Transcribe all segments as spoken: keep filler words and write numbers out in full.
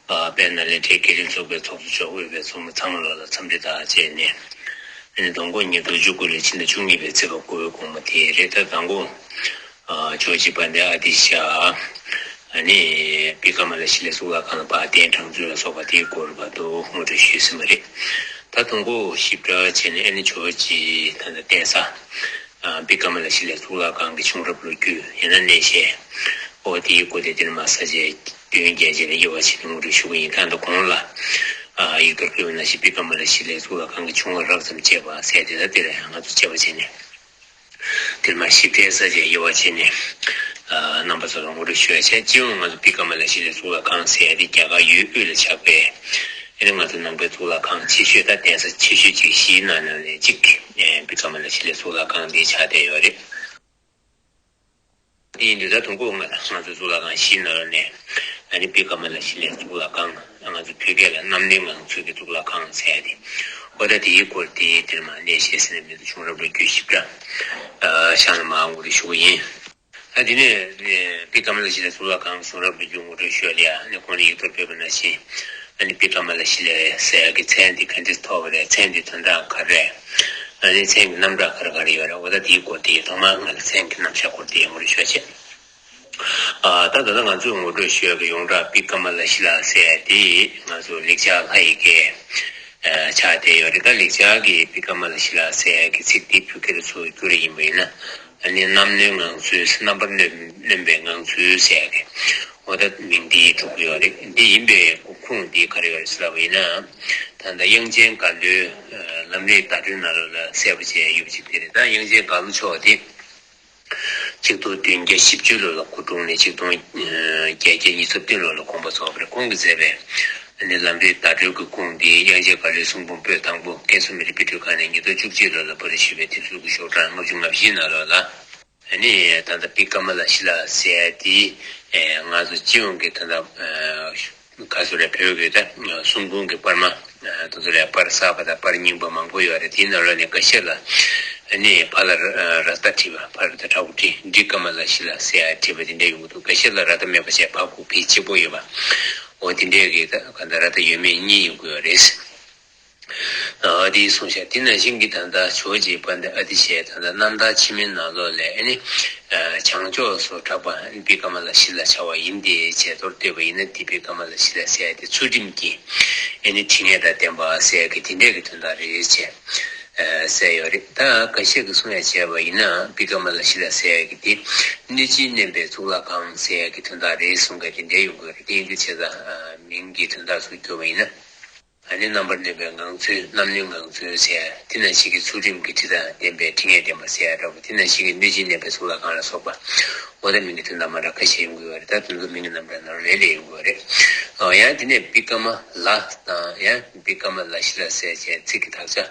དཔལ་ནཱ་ལེནྡྲའི་དགེ་ལྡན་ཚོགས་པའི་ཚོགས་གཙོ་མཆོག་དབུས་པའི་ཚོགས་མི་ཚང་མ་ལོག་ལ་འཚམས་འདྲི་དང་བཅས་ནས། ཨ་ནི་དང་པོ་ཉིས་སྟོང་བཅུ་དགུ་ལོའི་ཕྱི་ཟླ་བཅུ་གཉིས་པའི་ཚེས་པ་དགུ་པའི་དགོང་མོ་དེ་རེད། ད་དང་པོ་ཇོ་བོ་རྗེ་དཔལ་ལྡན་ཨ་ཏི་ཤ་ཨ་ནི་བི་ཀ་མ་ལ་ཤི་ལའི་གཙུག་ལག་ཁང་ལ་བ་དན་དྲངས་ཚུལ་ལ་སོགས་པ་དེའི་སྐོར་བར་དུ་ངོ་སྤྲོད་ཞུས་ཟིན་པ་རེད། ད་དང་པོ་ཞིབ་ཕྲ་བྱས་ནས་ཨ་ནི་ཇོ་བོ་རྗེ་ད་ལྟ་གདན་ས། བི་ཀ་མ་ལ་ཤི་ལའི་གཙུག་ལག་ཁང་གི་བྱུང་རབས་ལོ་རྒྱུས་ཡང་ན་གནས་བཤད། ཨོ་དེའི་སྐོར་དེ་འདིར་མ་ས་བཅད་བདུན་བརྒྱད་བཅས་ལ་དབྱེ་བ་ཕྱེ་ནས་ངོ་སྤྲོད་ཞུ་གི་ཡིན། ད་ལྟ་གོང་ལ་ཡིག་ཐོག་ཕུལ་བ་ནང་བཞིན་བི་ཀ་མ་ལ་ཤི་ལའི་གཙུག་ལག་ཁང་གི་བྱུང་བ་རགས་ཙམ་བཅས་པ་གསལ་ཏེ། ད་འདིར་ཡང་ང་ཚོ་དཔྱད་པ་བྱས་ནས་འདིར་མ་ཞིབ་ཕྲའི་ས་བཅད་དབྱེ་བ་ཕྱེ་ནས་རྣམ་པ་ཚོ་ལ་ངོ་སྤྲོད་ཞུ་ཡ་བྱས། སྤྱི་ཡོངས་ང་ཚོ་བི་ཀ་མ་ལ་ཤི་ལའི་གཙུག་ལག་ཁང་ཟེར་ཡ་དེ་རྒྱ་གར་ཡུལ་དབུས་ལ་ཆགས་པའི། ཨ་ནི་ང་ཚོ་ནང་པའི་གཙུག་ལག་ཁང་ཆེ་ཤོས་དང་གདན་ས་ཆེ་ཤོས་ཅིག་བཞིའི་ནང་ནས་གཅིག་བི་ཀ་མ་ལ་ཤི་ལའི་གཙུག་ལག་ཁང་འདི་ཆགས་བསྡད་ཡོད་རེད། དེ་ཡིན་དུས་ད་དུང་ཁོ་ང་ང་ཚོའི་གཙུག་ལག་ཁང་བཞིའི་ནང་ནས་ཨ་ནི་བི་ཀ་མ་ལ་ཤི་ལའི་གཙུག་ལག་ཁང་། ང་ཚོ་བོད་སྐད་ལ་རྣམ་གནོན་ངང་ཚུལ་གྱི་གཙུག་ལག་ཁང་ཟེར་ཡ་དེ། འོ་ད་དེའི་སྐོར་དེ་དེར་མ་གནས་བཤད་ཟེར་ནས་མི་ཚོ་བྱུང་རབས་ལོ་རྒྱུས་ཞིབ་ཕྲ་ཤག་ན་མ་ངོ་སྤྲོད་ཞུ་གི་ཡིན། ཨ་དེ་ནས་བི་ཀ་མ་ལ་ཤི་ལའི་གཙུག་ལག་ཁང་བྱུང་རབས་ལོ་རྒྱུས་ངོ་སྤྲོད་ཞུ་ཡ་ལ་ཡ། ཨ་ནི་གོང་ནས་ཡིག་ཐོག་ཕུལ་བ་ནང་བཞིན་ཨ་ནི་བི་ཀ་མ་ལ་ཤི་ལ་ཟེར་ཡ་གི་མཚན་འདི་ག་འདྲས་ཐོགས་པ་རེད། མཚན་འདི་དོན་དག་ག་རེ་རེད། ཨ་ནི་མཚན་གྱི་རྣམ་གྲངས་ག་རེ་ག་རེ་ཡོད་རེད། འོ་ད་དེའི་སྐོར་དེ་ཐོག་མར་ང་ལ་མཚན་གྱི་རྣམ་གཞག་སྐོར་དེ་ངོ་སྤྲོད་ཞུ་ཡ་བྱེད། ཨ་ད་ད་ལྟ་ང་ཚོས་ངོ་སྤྲོད་ཞུ་ཡ་གི་ཡོངས་གྲགས་བི་ཀ་མ་ལ་ཤི་ལ་ཟེར་ཡ་དེ་ང་ཚོ་ལེགས་སྦྱར་ལྷ་ཡི་སྐད་ཆགས་བསྡད་ཡོད་རེད། ད་ལེགས་སྦྱར་གྱི་བི་ཀ་མ་ལ་ཤི་ལ་ཟེར་ཡ་གི་ཚིག་དེ་བོད་སྐད་ལ་ཚུར་བསྒྱུར་ཡིན་པ་ཡིན་ན། ཨ་ནི་རྣམ་གནོན་ངང་ཚུལ། རྣམ་པར་གནོན་གནོན་པའི་ངང་ཚུལ་ཟེར་ཡ་གི་འོ་ད་མིང་འདི་གྲུབ་ཀྱི་ཡོད་རེད། འདི་ཡིན་པའི་ཁུངས་འདི་ག་རེ་ཡོད་རེད་ཟེར་ལབ་པ་ཡིན་ན། ད་ལྟ་དབྱངས་ཅན་རྒྭ་ལོའི་ལམ་རིམ་བརྡ་སྤྲོད་ནང་ལོགས་ལ་གསལ་པོ་བྱས་ཡོད་པ་ཅིག་དེ་རེད། ད་དབྱངས་ཅན་རྒྭ་ལོ་མཆོག་དེ་ཆིག་སྟོང་བདུན་བརྒྱ་བཞི་བཅུ་ལོ་ལ་སྐུ་འཁྲུངས་ནས་ཆིག་སྟོང་བརྒྱད་བརྒྱ་ཉི་ཤུ་རྩ་བདུན་ལོ་ལ་དགོངས་པ་རྫོགས་པ་རེད། ཁོང་གིས་མཛད་པའི་ཨ་ནི་ལམ་རིམ་བརྡ་སྤྲོད་ཀྱི་ཁུངས་འདི་དབྱངས་ཅན་རྒྭ་ལོའི་གསུང་འབུམ་པོད་དང་པོ་ཀན་སུ་མེ་རུ་དཔེ་སྐྲུན་ཁང་ནས་ཉིས་སྟོང་བཅུ་གཅིག་ལོ་ལ་པར་ཞུས་པའི་དེབ་གཟུགས་ཀྱི་ཤོག་གྲངས་ལྔ་བཅུ་ང་བཞི་ནང་ལོགས་ལ། ཨ་ནི་ད་ལྟ་བི་ཀ་མ་ལ་ཤི་ལ་ཟེར་ཡ་དེ་ང་ཚོ་སྤྱི་ཡོངས་ཀྱི་ད་ལྟ་ག་ཚོད་རེད། བོད་ཀྱི་ད་གསུང་འབུམ་གྱི་པར་མ་དེ་ཚོ་ལ་པར་གསར་པ་དང་པར་རྙིང་པ་མང་པོ་ཡོད་རེད། དེའི་ནང་ལོགས་ནས་འགའ་ཤས་ལ་ཨ་ནི་ཕ་ལ་ར་ཏ་བྲིས་པ། ཕ་ར་ཏ་བྲག་ཕུག་བྲིས། བི་ཀ་མ་ལ་ཤི་ལ་ཟེར་ཡ་བྲིས་པ་དེ་འདྲ་ཡོང་གི་འདུག། འགའ་ཤས་ལ་ར་ཏ་མེད་པ་བྱས་བ་གུ་བི་གཅིག་པོ་ཡོད་པ། འོ་དེ་འདྲས་ཀྱི་ད་ག་ད་ར་ཏ་ཡོད་མེད་གཉིས་ཡོང་གི་ཡོད་རེད། ཨ་དེའི་གསུང་བཤད་དེ་ནང་བཞིན་གྱི་ད་ལྟ་ཇོ་བོ་རྗེ་དཔལ་ལྡན་ཨ་ཏི་ཤའི་ད་ལྟ་རྣམ་ཐར་ཕྱི་མའི་ནང་ལོགས་ལ་ཨ་ནི་བྱང་ཕྱོགས་སུ་གྲགས་པ་ཨ་ནི་བི་ཀ་མ་ལ་ཤི་ལ་བྱ་བ་ཡིན་ཏེ་བྱས་མདོར་བསྡུས་པ་ཡིན་ན། དེ་བི་ཀ་མ་ལ་ཤི་ལ་ཟེར་ཡ་དེ་ཚུལ་ཁྲིམས་ཀྱི་ཨ་ནི་ཁྲི་ངད་དང་ལྡན་པ་ཟེར་ཡ་གི་དེ་འདྲས་ཀྱི་དོན་དག་རེད་ཅེས་གསལ་ཡོད་རེད། ད་འགའ་ཤས་ཀྱིས་གསུང་ཡ་བྱས་པ་ཡིན་ན་བི་ཀ་མ་ལ་ཤི་ལ་ཟེར་ཡ་གི་དེ་གནོད་སྦྱིན་གནོན་པའི་གཙུག་ལག་ཁང་ཟེར་ཡ་གི་དོན་དག་རེད་གསུང་མཁན་དེ་འདྲས་ཡོང་གི་ཡོད་རེད། དེ་ཡིན་དུས་བྱས་ཙང་མིང་གི་དོན་དག་སུ་བསྒྱུར་བ་ཡིན་ན། ཨ་ནི་རྣམ་པར་གནོན་པའི་ངང་ཚུལ། རྣམ་གནོན་ངང་ཚུལ་ཟེར་ཡ་དེ་ནང་བཞིན་གྱི་ཚུལ་ཁྲིམས་ཀྱི་ཁྲི་དང་ལྡན་པའི་ཁྲི་ངད་ལྡན་པ་ཟེར་ཡ་འདྲ་པོ། དེ་ནང་བཞིན་གྱི་གནོད་སྦྱིན་གནོན་པའི་གཙུག་ལག་ཁང་ལ་སོགས་པ། འོ་ད་མིང་གི་དོན་དག་མ་འདྲ་ཁ་ཤས་ཡོང་གི་ཡོད་རེད། ད་དེ་ཚོ་མིང་གི་རྣམ་གྲངས་ནང་ལོགས་ལ་ཡོང་གི་ཡོད་རེད། ཨ་ཡང་དེ་ནས་བི་ཀ་མ་ལ་དང་ཡང་བི་ཀ་མ་ལ་ཤི་ལ་ཟེར་བྱས་ཚིག་གི་དག་ཆ་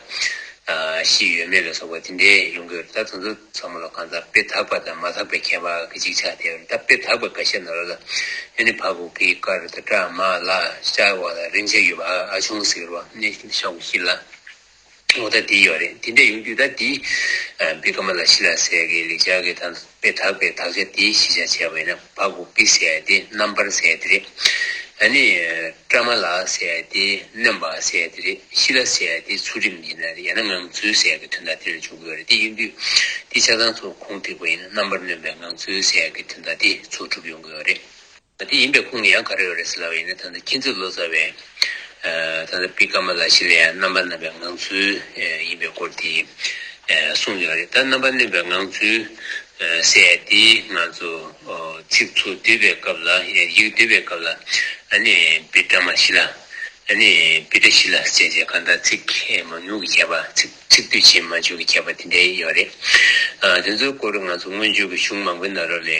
ཨ་བཞི་ཡོད་མེད་ལ་སོགས་པ་དེ་འདྲས་ཡོང་གི་ཡོད་རེད། ད་དེ་ཚོ་ཚང་མ་ལ་གང་ལྟར་དཔེ་དག་པ་དང་མ་དག་པའི་ཁྱད་པར་གྱི་ཅིག་ཆགས་བསྡད་ཡོད་རེད། ད་དཔེ་དག་པ་འགའ་ཤས་ནང་ལོགས་ལ་ཨ་ནི་བ་གུ་བི་ཀ་ར་ཏ་ཏྲ་མ་ལ་ཤ་བ་ལ་རིང་ཆ་ཡོད་པ། ཨ་ཆུང་ཟེར་བ་ནི་ཤ་བ་ཤི་ལ། འོ་ད་དེ་ཡོད་རེད། དེ་འདྲ་ཡོང་དུས་ད་དེ་བི་ཀ་མ་ལ་ཤི་ལ་ཟེར་གི་ལེགས་སྦྱར་གི་ད་དཔེ་དག་པའི་དག་ཆ་དེ་གཞི་བཞག་བྱས་པ་ཡིན་ན་བ་གུ་བི་ཟེར་ཡ་དེ་རྣམ་པར་ཟེར་ཡ་དེ་རེད། ཨ་ནི་ཏྲ་མ་ལ་ཟེར་ཡ་དེ་གནོན་པ་ཟེར་ཡ་དེ་རེད། ཤི་ལ་ཟེར་ཡ་དེ་ཚུལ་ཁྲིམས་ཡིན་ན་རེད། ཡང་ན་ངང་ཚུལ་ཟེར་ཡ་གི་དོན་དག་དེ་ལ་འཇུག་གི་ཡོད་རེད། དེ་ཡིན་དུས་དེ་ཆ་ཚང་ཚོ་ཁུངས་ཐེག་པ་ཡིན་ན་རྣམ་པར་གནོན་པའི་ངང་ཚུལ་ཟེར་ཡ་གི་དོན་དག་དེ་ཚུར་གྲུབ་ཡོང་གི་ཡོད་རེད། དེ་ཡིན་པའི་ཁུངས་ཡང་ག་རེ་ཡོད་རེད་ཟེར་ལབ་པ་ཡིན་ན། ད་ལྟ་མཁྱེན་བརྩེ་ལོ་ཙཱ་བས་ད་ལྟ་བི་ཀ་མ་ལ་ཤི་ལ་ཡ་རྣམ་པར་གནོན་པའི་ངང་ཚུལ་ཡིན་པའི་སྐོར་དེ་གསུངས་ཡོད་རེད། ད་རྣམ་པར་གནོན་པའི་ངང་ཚུལ་ཟེར་ཡ་དེ་ང་ཚོ་ཚིག་ཚུར་བསྡུས་པའི་སྐབས་ལ། ཡིག་བསྡུས་པའི་སྐབས་ལ་ཨ་ནི་བི་ཀྲ་མ་ཤི་ལ། ཨ་ནི་བི་ཀྲ་ཤི་ལ་ཟེར་བྱས་གང་ལྟར་ཚིག་མང་ཉུང་གི་ཁྱད་པར། ཚིག་ཚིག་བསྡུས་ཆེ་མང་ཆུང་གི་ཁྱད་པར་དེ་འདྲ་ཡོད་རེད། དེ་ཚོའི་སྐོར་ང་ཚོ་སྔོན་བརྗོད་ཀྱི་གཞུང་མང་པོའི་ནང་ལོགས་ལ་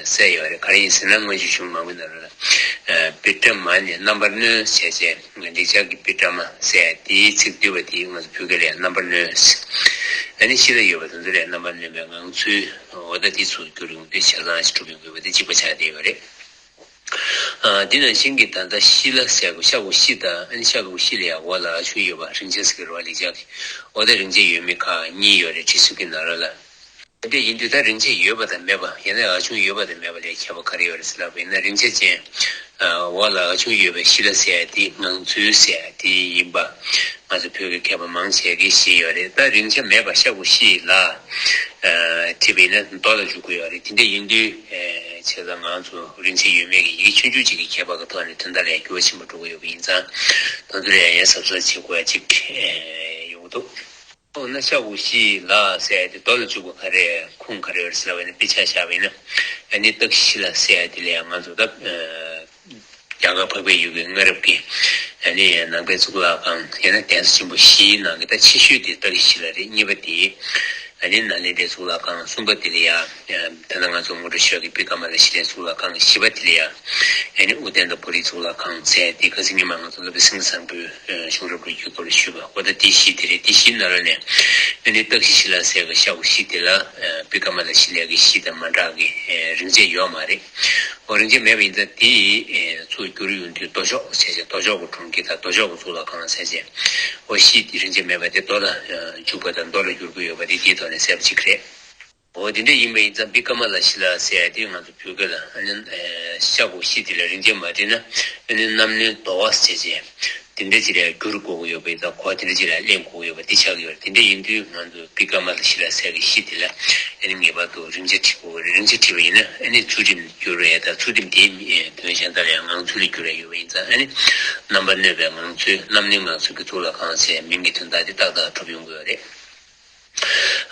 གསལ་ཡོད་རེད། ག་རེ་ཡིན་ཟེར་ན། སྔོན་བརྗོད་གཞུང་མང་པོའི་ནང་ལོགས་ལ་བི་ཀྲ་མ་ནས་རྣམ་པར་གནོན་ཟེར་བྱས། ལེགས་སྦྱར་གྱི་བི་ཀྲ་མ་ཟེར་དེའི་ཚིག་བསྡུས་པ་དེ་ང་ཚོ་བོད་སྐད་ལ་རྣམ་པར་གནོན། ཨ་ནི་ཤི་ལ་ཡོད་པ་དེ་ཚོ་ལ་རྣམ་པར་གནོན་པའི་ངང་ཚུལ། འོ་ད་དེ་ཚུར་བསྒྱུར་ཡོང་དུས་ཆ་ཚང་ཞིག་གྲུབ་ཡོང་དགོས་པ་དེ་གཅིག་པ་ཆགས་བསྡད་ཡོད་རེད། ཨ་འདི་ནང་བཞིན་གྱི་ད་ལྟ་ཤི་ལ་ཟེར་དགོས། ཤ་གུ་ཤི་དང་ཨ་ནི་ཤ་གུ་ཤི་ལ་ཡ་འོ་ལ་ཨ་ཆུང་ཡོད་པ་རིང་ཆ་ཟེར་གི་རེད་བ། ལེགས་སྦྱར་གྱི་འོ་ད་རིང་ཆ་ཡོད་མེད་ཁག་གཉིས་ཡོད་རེད། བྲིས་ཚུལ་གྱི་ནང་ལོགས་ལ། དེ་འདྲ་ཡིན་དུས་ད་རིང་ཆ་ཡོད་པ་དང་མེད་པ། ཡང་ན་ཨ་ཆུང་ཡོད་པ་དང་མེད་པ་ལ་ཁྱད་པར་ག་རེ་ཡོད་རེད་ཟེར་ལབ་པ་ཡིན་ན། རིང་ཆ་ཅན་ འོག་ལ་ཨ་ཆུང་ཡོད་པའི་ཤི་ལ་ཟེར་ཡ་དེ་ངང་ཚུལ་ཟེར་ཡ་དེ་ཡིན་པ། ང་ཚོ་བོད་ཀྱི་མཁས་པ་མང་ཆེ་གིས་བཞེད་ཡོད་རེད། ད་རིང་ཆ་མེད་པ་ཤ་གུ་ཤི་ལ་བྲིས་པ་ཡིན་ན་མདོ་ལ་འཇུག་གི་ཡོད་རེད། དེ་འདྲ་ཡིན་དུས་བྱས་ཙང་ང་ཚོ་རིང་ཆ་ཡོད་མེད་ཀྱི་ཡི་གེ་ཆུང་ཆུང་ཅིག་གི་ཁྱད་པར་གྱི་ཐོག་ནས་དོན་དག་ལ་ཡང་འགྱུར་བ་ཕྱིན་པ་འགྲོ་གི་ཡོད་པ་ཡིན་ཙང་། ད་དུང་ལ་ཡང་གཟབ་གཟབ་བྱེད་དགོས་ཡ་ཅིག་ཡོང་གི་འདུག་འོ་ན་ཤ་གུ་ཤི་ལ་ཟེར་ཡ་དེ་མདོ་ལ་འཇུག་པ་ག་རེ་ཁུངས་ག་རེ་ཡོད་ཟེར་བ་ཡིན་ན། དཔེ་ཆ་བཞག་པ་ཡིན་ན་ཨ་ནི་སྟག་ཤི་ལ་ཟེར་ཡ་དེ་ལ་ཡང་ང་ཚོ་ད་རྒྱ་གར་འཕགས་པའི་ཡུལ་གྱི་སྔ་རབས་ཀྱི་ཨ་ནི་ནང་པའི་གཙུག་ལག་ཁང་ཡང་ན་གདན་ས་ཆེན་པོ་བཞིའི་ནང་གི་ད་ཆེ་ཤོས་དེ་སྟག་ཤི་ལ་རེད། གཉིས་པ་དེ་ཨ་ནི་ནཱ་ལེནྡྲའི་གཙུག་ལག་ཁང་གསུམ་པ་དེ་ལ་ཡང་ད་ལྟ་ང་ཚོ་ངོ་སྤྲོད་ཞུ་ཡག་གི་བི་ཀ་མ་ལ་ཤི་ལའི་གཙུག་ལག་ཁང་བཞི་པ་དེ་ལ་ཡང་ཨ་ནི་ཨུ་ཏན་ཏ་པུ་རིའི་གཙུག་ལག་ཁང་ཟེར་དེ་ཁ་སང་ཉི་མ་ང་ཚོ་སློབ་དཔོན་སེང་གེ་བཟང་པོའི་གཞུང་རབ་ཀྱི་ཡུལ་སྐོར་ཞུས་པ། འོ་ད་དེ་བཞི་དེ་རེད། དེ་བཞི་ནང་ལོགས་ནས་ཨ་ནི་སྟག་ཤི་ཤི་ལ་ཟེར་གི་ཤ་གུ་ཤི་དེ་ལ་བི་ཀ་མ་ལ་ཤི་ལའི་གི་ཤི་དང་མ་འདྲ་གི་རིང་ཆ་ཡོད་མ་རེད། འོ་རིང་ཆ་མེད་པ་ཡིན་ཙང་དེ་ཚུར་བསྒྱུར་ཡོང་དུས་མདོ་ཕྱོགས་ཟེར་བྱས། མདོ་ཕྱོགས་ཀྱི་གྲོང་ཁྱེར་དང་མདོ་ཕྱོགས་ཀྱི་གཙུག་ལག་ཁང་ཟེར་བྱས། འོ་ཤི་དེ་རིང་ཆ་མེད་པ་དེ་མདོ་ལ་འཇུག་པ་དང་མདོ་ལ་བསྒྱུར་དགོས་ཡོད་པ་དེ་དེའི་ཐོག་ནས་གསལ་པོ་ཅིག་རེད། འོ་དེ་འདྲ་ཡིན་པ་ཡིན་ཙང་བི་ཀ་མ་ལ་ཤི་ལ་ཟེར་ཡ་དེ་ང་ཚོ་བོད་སྐད་ལ་ཨ་ནི་ཤ་གུ་ཤི་དེ་ལ་རིང་ཆ་མ་བྲིས་ན་ཨ་ནི་རྣམ་གནོན་བདོ་བ་ཟེར་བྱས། དེ་འདྲ་ཅིག་ལ་བསྒྱུར་དགོས་ཀྱི་ཡོད་པ་ཡིན་ཙང་གོ་དེ་འདྲ་ཅིག་ལ་ལེན་དགོས་ཀྱི་ཡོད་པ་དེ་ཆགས་ཀྱི་ཡོད་རེད། དེ་འདྲ་ཡིན་དུས་ང་ཚོ་བི་ཀ་མ་ལ་ཤི་ལ་ཟེར་གི་ཤི་དེ་ལ་ཨ་ནི་ངེས་པར་དུ་རིང་ཆ་བྲི་དགོས་ཀྱི་རེད། རིང་ཆ་བྲིས་པ་ཡིན་ན་ཨ་ནི་ཚུལ་ཁྲིམས་བསྒྱུར་བའི་དང་ཚུལ་ཁྲིམས་དེའི་དོན་གཞན་དག་ལ་ཡང་ངང་ཚུལ་ལ་བསྒྱུར་ཡ་ཡོད་པ་ཡིན་ཙང་ཨ་ནི་རྣམ་པར་གནོན་པའི་ངང་ཚུལ། རྣམ་གནོན་ངང་ཚུལ་གྱི་གཙུག་ལག་ཁང་ཟེར་མིང་གི་དོན་དག་དེ་ཏག་ཏག་གྲུབ་ཡོང་གི་ཡོད་རེད།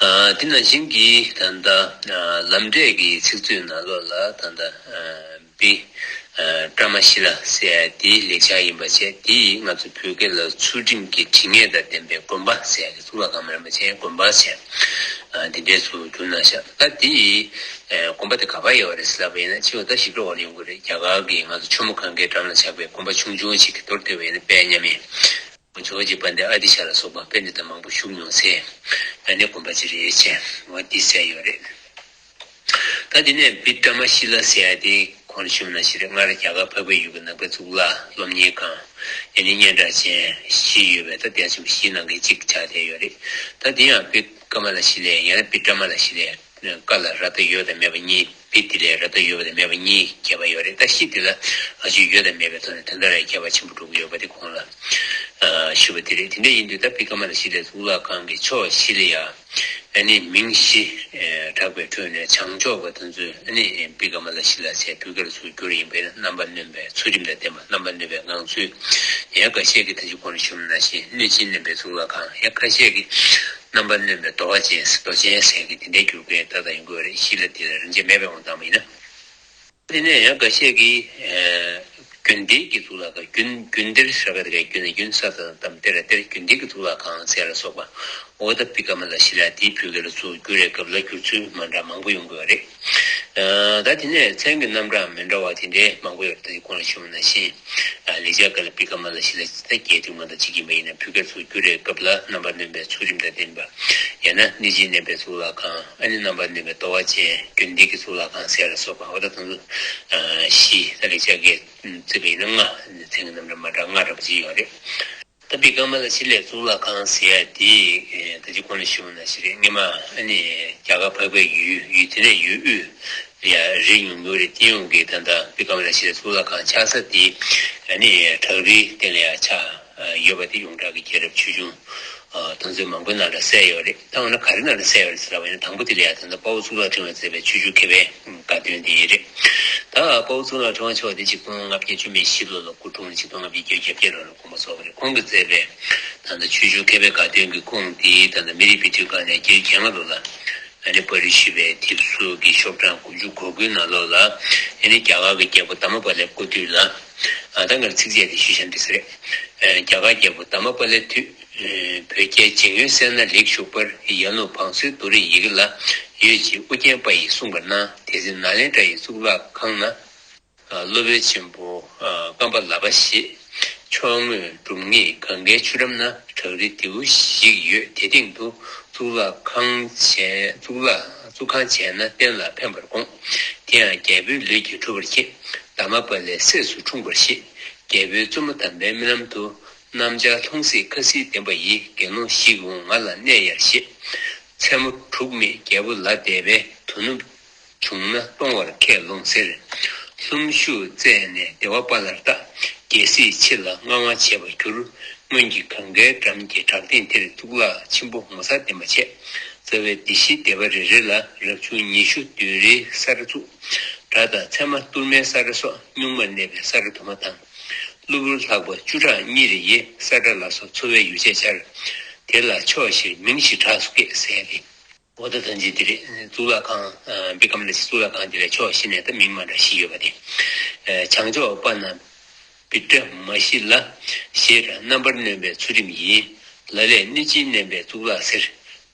ཨ། དེ་ནང་བཞིན་གྱི་ད་ལྟ་ཨ་ལམ་འབྲས་ཀྱི་ཚིག་མཛོད་ནང་ལོགས་ལ་ད་ལྟ་ཨ་བི་ཨ་ཀྲ་མ་ཤི་ལ་ཟེར་ཡ་དེའི་ལེགས་སྦྱར་ཡིན་པ་བྱས། དེ་ང་ཚོ་བོད་སྐད་ལ་ཚུལ་ཁྲིམས་ཀྱི་དྲི་ངད་དང་ལྡན་པའི་དགོན་པ་ཟེར་ཡ་གི་གཙུག་ལག་ཁང་མ་རེད་པ་བྱས། དགོན་པ་ཟེར་ཨ་དེ་འདྲས་སུ་བསྒྱུར་གནང་ཤག་ད་དེ་ཨ་དགོན་པ་དེ་ག་པར་ཡོད་རེད་ཟེར་ལབ་པ་ཡིན་ན། ཕྱི་བ་ད་ཞིབ་ཕྲ་བ་ལ་ཡོང་གི་རེད། རྒྱ་གར་གྱི་ང་ཚོ་ཆུ་མོ་གངྒཱའི་འགྲམ་ལ་ཆགས་པའི་དགོན་པ་ཆུང་ཆུང་ཞིག་གི་མདོར་བསྡུས་པ་ཡིན་ན་དཔལ་མཉམ་མེད། ཇོ་བོ་རྗེ་དཔལ་ལྡན་ཨ་ཏི་ཤ་ལ་སོགས་པ་དཔེ་འདི་ལྟར་མང་པོ་བཞུགས་མྱོང་སའི་ཨ་ནི་དགོན་པ་ཅིག་རེད་ཅེས་འོ་འདི་གསལ་ཡོད་རེད། ད་དེ་ནས་བི་ཀྲ་མ་ཤི་ལ་ཟེར་ཡ་དེ་གོང་ལ་ཞུས་པ་ནང་བཞིན་རེད། སྔར་རྒྱ་གར་འཕགས་པའི་ཡུལ་གྱི་ནང་པའི་གཙུག་ལག་སློབ་གཉེར་ཁང་ཨ་ནི་སྙན་གྲགས་ཅན་བཞི་ཡོད་པའི་ད་གདན་ཆེན་པོ་བཞིའི་ནང་གི་གཅིག་ཆགས་བསྡད་ཡོད་རེད། ད་དེ་ཡང་བི་ཀ་མ་ལ་ཤི་ལ་ཡང་ན་བི་ཀྲ་མ་ལ་ཤི་ལ། ཀ་ལ་ར་བཏགས་ཡོད་དང་མེད་པ་གཉིས། བི་དེ་ལ་ར་བཏགས་ཡོད་དང་མེད་པ་གཉིས་གྱེས་པ་ཡོད་རེད། ད་ཤི་དེ་ལ་ཨ་ཅུ་ཡོད་དང་མེད་པའི་ཐོག་ནས་དོན་དག་ལ་ཁྱད་པར་ཆེན་པོ་འགྲོ་གི་ཡོད་པ་དེ་གོང་ལ་ཨ་ཞུས་པ་དེ་རེད། དེ་འདྲ་ཡིན་དུས་ད་བི་ཀ་མ་ལ་ཤི་ལའི་གཙུག་ལག་ཁང་གི་ཕྱོགས་བཞི་ལ་ཡང་ཨ་ནི་མིང་བཞི་ཨེ་གྲགས་པའི་ཁྲོད་ནས་བྱང་ཕྱོགས་པ་དེ་ཚོས་ཨ་ནི་བི་ཀ་མ་ལ་ཤི་ལ་ཟེར་བོད་སྐད་ལ་ཚུར་བསྒྱུར་ཡིན་པས་ན། རྣམ་པར་གནོན་པའི་ཚུལ་ཁྲིམས་དང་ལྡན་པ། རྣམ་པར་གནོན་པའི་ངང་ཚུལ། ཡང་འགའ་ཤས་ཀྱིས་ད་ཅི་གོང་ལ་ཞུས་པ་ནང་བཞིན་གནོད་སྦྱིན་གནོན་པའི་གཙུག་ལག་ཁང་། ཡང་ཁ་ཤས་ཀྱིས་རྣམ་པར་གནོན་པའི་རྡོ་བ་ཅན། རྡོ་ཅན་ཟེར་གྱི་དེ་འདྲའི་འགྱུར་ཁུངས་ད་ལྟ་ཡོང་གི་ཡོད་རེད། ཤི་ལ་དེ་ལ་རིན་ཆེན་མེད་པའི་དབང་བཏང་བ་ཡིན་ན། དེ་ནས་ཡང་འགའ་ཤས་ཀྱིས་ཨ་རྒྱུན་གཏེར་གྱི་གཙུག་ལག་ཁང་། རྒྱུན་རྒྱུན་གཏེར་ཟེར་བ་དེ་ག་རྒྱུན་ནི་རྒྱུན་ས་དང་གཏེར་ལ་གཏེར། རྒྱུན་གཏེར་གྱི་གཙུག་ལག་ཁང་ཟེར་ལ་སོགས་པ། འོ་ད་བི་ཀ་མ་ལ་ཤི་ལ་དེའི་བོད་སྐད་ལ་ཚུར་བསྒྱུར་བའི་སྐབས་ལ་བསྒྱུར་ཚུལ་མ་འདྲ་མང་པོ་ཡོང་གི་ཡོད་རེད། ཨ་ད་དེ་ནས་མཚན་གྱི་རྣམ་གྲངས་མི་འདྲ་བ་དེ་འདྲའི་མང་པོ་ཡོད་རེད། ད་གོང་ལ་ཞུས་པ་ནང་བཞིན། ཨ་ལེགས་སྦྱར་སྐད་ལ་བི་ཀ་མ་ལ་ཤི་ལ་ཟེར་ད་རྒྱས་བསྡུས་མ་གཏོགས་གཅིག་ཡིན་པ་ཡིན་ན། བོད་སྐད་ཚུར་བསྒྱུར་བའི་སྐབས་ལ་རྣམ་པར་གནོན་པའི་ཚུལ་ཁྲིམས་དང་ལྡན་པ། ཡང་ན་གནོད་སྦྱིན་གནོན་པའི་གཙུག་ལག་ཁང་། ཨ་ནི་རྣམ་པར་གནོན་པའི་རྡོ་བ་ཅན། རྒྱུན་གཏེར་གྱི་གཙུག་ལག་ཁང་ཟེར་ལ་སོགས་པ། འོ་ད་དེ་ཚོ་ཨ་བཞི་ད་ལེགས་སྦྱར་སྐད་བརྩིས་པ་ཡིན་ན་ལྔ། མཚན་གྱི་རྣམ་གྲངས་མ་འདྲ་ལྔ་འདྲ་པོ་ཅིག་ཡོད་རེད། ད་བི་ཀ་མ་ལ་ཤི་ལའི་གཙུག་ལག་ཁང་ཟེར་ཡ་དེ་ཨེ་ད་ཅི་གོང་ལ་ཞུས་པ་ནང་བཞིན་རེད། སྔོན་མ་ཨ་ནི་རྒྱ་གར་འཕགས་པའི་ཡུལ་ཡུལ་དེ་ནས་ཡུལ་དབུས་ལ་ཡ་རེད་ཡོང་གི་ཡོད་རེད། དེ་ཡོང་གི་ད་ལྟ་བི་ཀ་མ་ལ་ཤི་ལའི་གཙུག་ལག་ཁང་ཆགས་ས་དེ་ཨ་ནི་བྲག་རིའི་སྟེང་ལ་ཡ་ཆགས་ཡོད་པ་དེ་ཡོངས་གྲགས་ཀྱི་རྒྱལ་རབས་ཆོས་འབྱུང་དེ་ཚོ་མང་པོའི་ནང་ལ་གསལ་ཡོད་རེད། ད་འོ་ན་ག་རེ་ནང་ལ་གསལ་ཡོད་རེད་ཟེར་ལབ་པ་ཡིན་ན། དང་པོ་དེ་ལ་ཡ་ད་ལྟ་དཔའ་བོ་གཙུག་ལག་ཕྲེང་བས་མཛད་པའི་ཆོས་འབྱུང་མཁས་པའི་དགའ་སྟོན་དེ་ཡིན་རེད། ད་དཔའ་བོ་གཙུག་ལག་ཕྲེང་བ་མཆོག་དེ་ཆིག་སྟོང་ལྔ་བརྒྱ་བཅུ་མེད་བཞི་ལོ་ལ་སྐུ་འཁྲུངས། ཆིག་སྟོང་ལྔ་བརྒྱ་བརྒྱད་ཅུ་གྱ་བརྒྱད་ལོ་ལ་དགོངས་པ་རྫོགས་པ་རེད། ཁོང་གིས་མཛད་པའི་ད་ལྟ་ཆོས་འབྱུང་མཁས་པའི་དགའ་སྟོན་གྱི་ཁུངས་དེ་ད་ལྟ་མི་རིགས་པའི་དུས་སྐབས་ནས་སྤྱི་ལོ་གྱ་ལྔ་ལོ་ལ་ཨ་ནི་པར་རིས་ཞུས་པའི་དེབ་གཟུགས་ཀྱི་ཤོག་གྲངས་དགུ་བཅུ་གོ་དགུའི་ནང་ལོགས་ལ་ཨ་ནི་རྒྱ་གར་གྱི་རྒྱལ་པོ་དྷརྨ་པཱ་ལའི་སྐུ་དུས་ལ། ཨ་ད་ངར་ཚིགས་བཅད་དེ་ཞུས་བཞག་འདི་ཟེར་རེད། རྒྱ་གར་རྒྱལ་པོ་དྷརྨ་པཱ་ལའི་དུས། བོད་རྒྱའི་འཇིགས་ཡུལ་སེལ་ན་ལེགས་ཞུགས་པར། ཡར་ཀླུང་བང་སོའི་རྡོ་རིང་ཡི་གེ་ལ། ཡོད་ཅེས་ཨུ་རྒྱན་པ་ཡིས་གསུངས་པར་སྣང་། དེ་ཚེ་ནཱ་ལེནྡྲ་ཡི་གཙུག་ལག་ཁང་ན། སློབ་དཔོན་ཆེན་པོ་ཀམ་པ་ལ་པ་ཞེས། ཕྱོགས་ངོས་འབྲུམ་ངེས་གངྒཱའི་ཆུ་འགྲམ་ན། བྲག་རི་རྡེའུ་བཞི་ཡོད་དེ་སྟེང་དུ། གཙུག་ལག་ཁང་བྱས་གཙུག་ལག་གཙུག་ཁང་བྱས་ན་བསྟན་ལ་ཕན་པར་དགོངས། དེ་ཡང་རྒྱལ་པོའི་ལུས་ཀྱིས་གྲུབ་པར་བགྱི། དྷརྨ་པཱ་ལའི་སྲས་སུ་འཁྲུངས་པར་བཞེད། རྒྱལ་པོའི་བཙུན་མོ་དམ་པའི་རྨི་ལམ་དུ། སྣམ་སྦྱར་ལྷུང་བཟེད་ཁ་སིལ་ལྡན་པ་ཡིས། དགེ་སློང་བཞི་ཡིས་ང་ལ་གནས་ཡར་བཞེས། མཚན་མོ་དྲུག་མེད་རྒྱལ་པོ་ལ་དད་པས། དོ་ནུབ་བྱུང་ན་གཏོང་བར་ཁས་ལོངས་ཟེར། ལྷུམས་ཞུགས་རྩད་ནས་བདེ་བ་དཔལ་ལ་བལྟ། རྒྱལ་སྲིད་ཕྱི་ལ་མངའ་དབང་བྱེད་པར་འགྱུར། སྔོན་གྱི་གངྒཱའི་འགྲམ་གྱི་བྲག་སྟེང་དེར། གཙུག་ལག་ཆེན་པོ་ངོ་མཚར་ལྡན་པ་བྱས། རྩ་བའི་སྡེ་བཞིའི་སྡེ་པ་རེ་རེ་ལ། རབ་བྱུང་ཉི་ཤུ་བདུན་རེའི་ས་ར་བཙུགས། སྒྲ་དང་ཚད་མ་ཏུར་མའི་ས་ར་སོགས། གཉུག་མར་གནས་པའི་ས་ར་དུ་མ་དང་། གློ་བུར་ལྷགས་པ་བཅུ་ཕྲག་གཉིས་རེ་ཡི། ས་ར་ལ་སོགས་འཚོ་བའི་ཡོ་བྱད་སྦྱར། དེ་ལ་ཕྱོགས་བཞིར་མིང་བཞི་གྲགས་སུ་སྐྱེས་ཟེར་ཏེ། འོ་ད་ད་ཅི་དེ་རེད། གཙུག་ལག་ཁང་། ཨ། བི་ཀ་མ་ལ་ཤཱི་གཙུག་ལག་ཁང་དེ་ལ་ཕྱོགས་བཞི་ནས་ད་མིང་མ་འདྲ་བཞི་ཡོད་པ་དེ། ཨ། བྱང་ཕྱོགས་པ་ན་བི་ཏྲ་མ་ཤཱི་ལ། ཞེས་རྣམ་པར་གནོན་པའི་ཚུལ་ཁྲིམས་ཡིན། ལ་ལས་གནོད་སྦྱིན་མནན་པའི་གཙུག་ལག་ཟེར།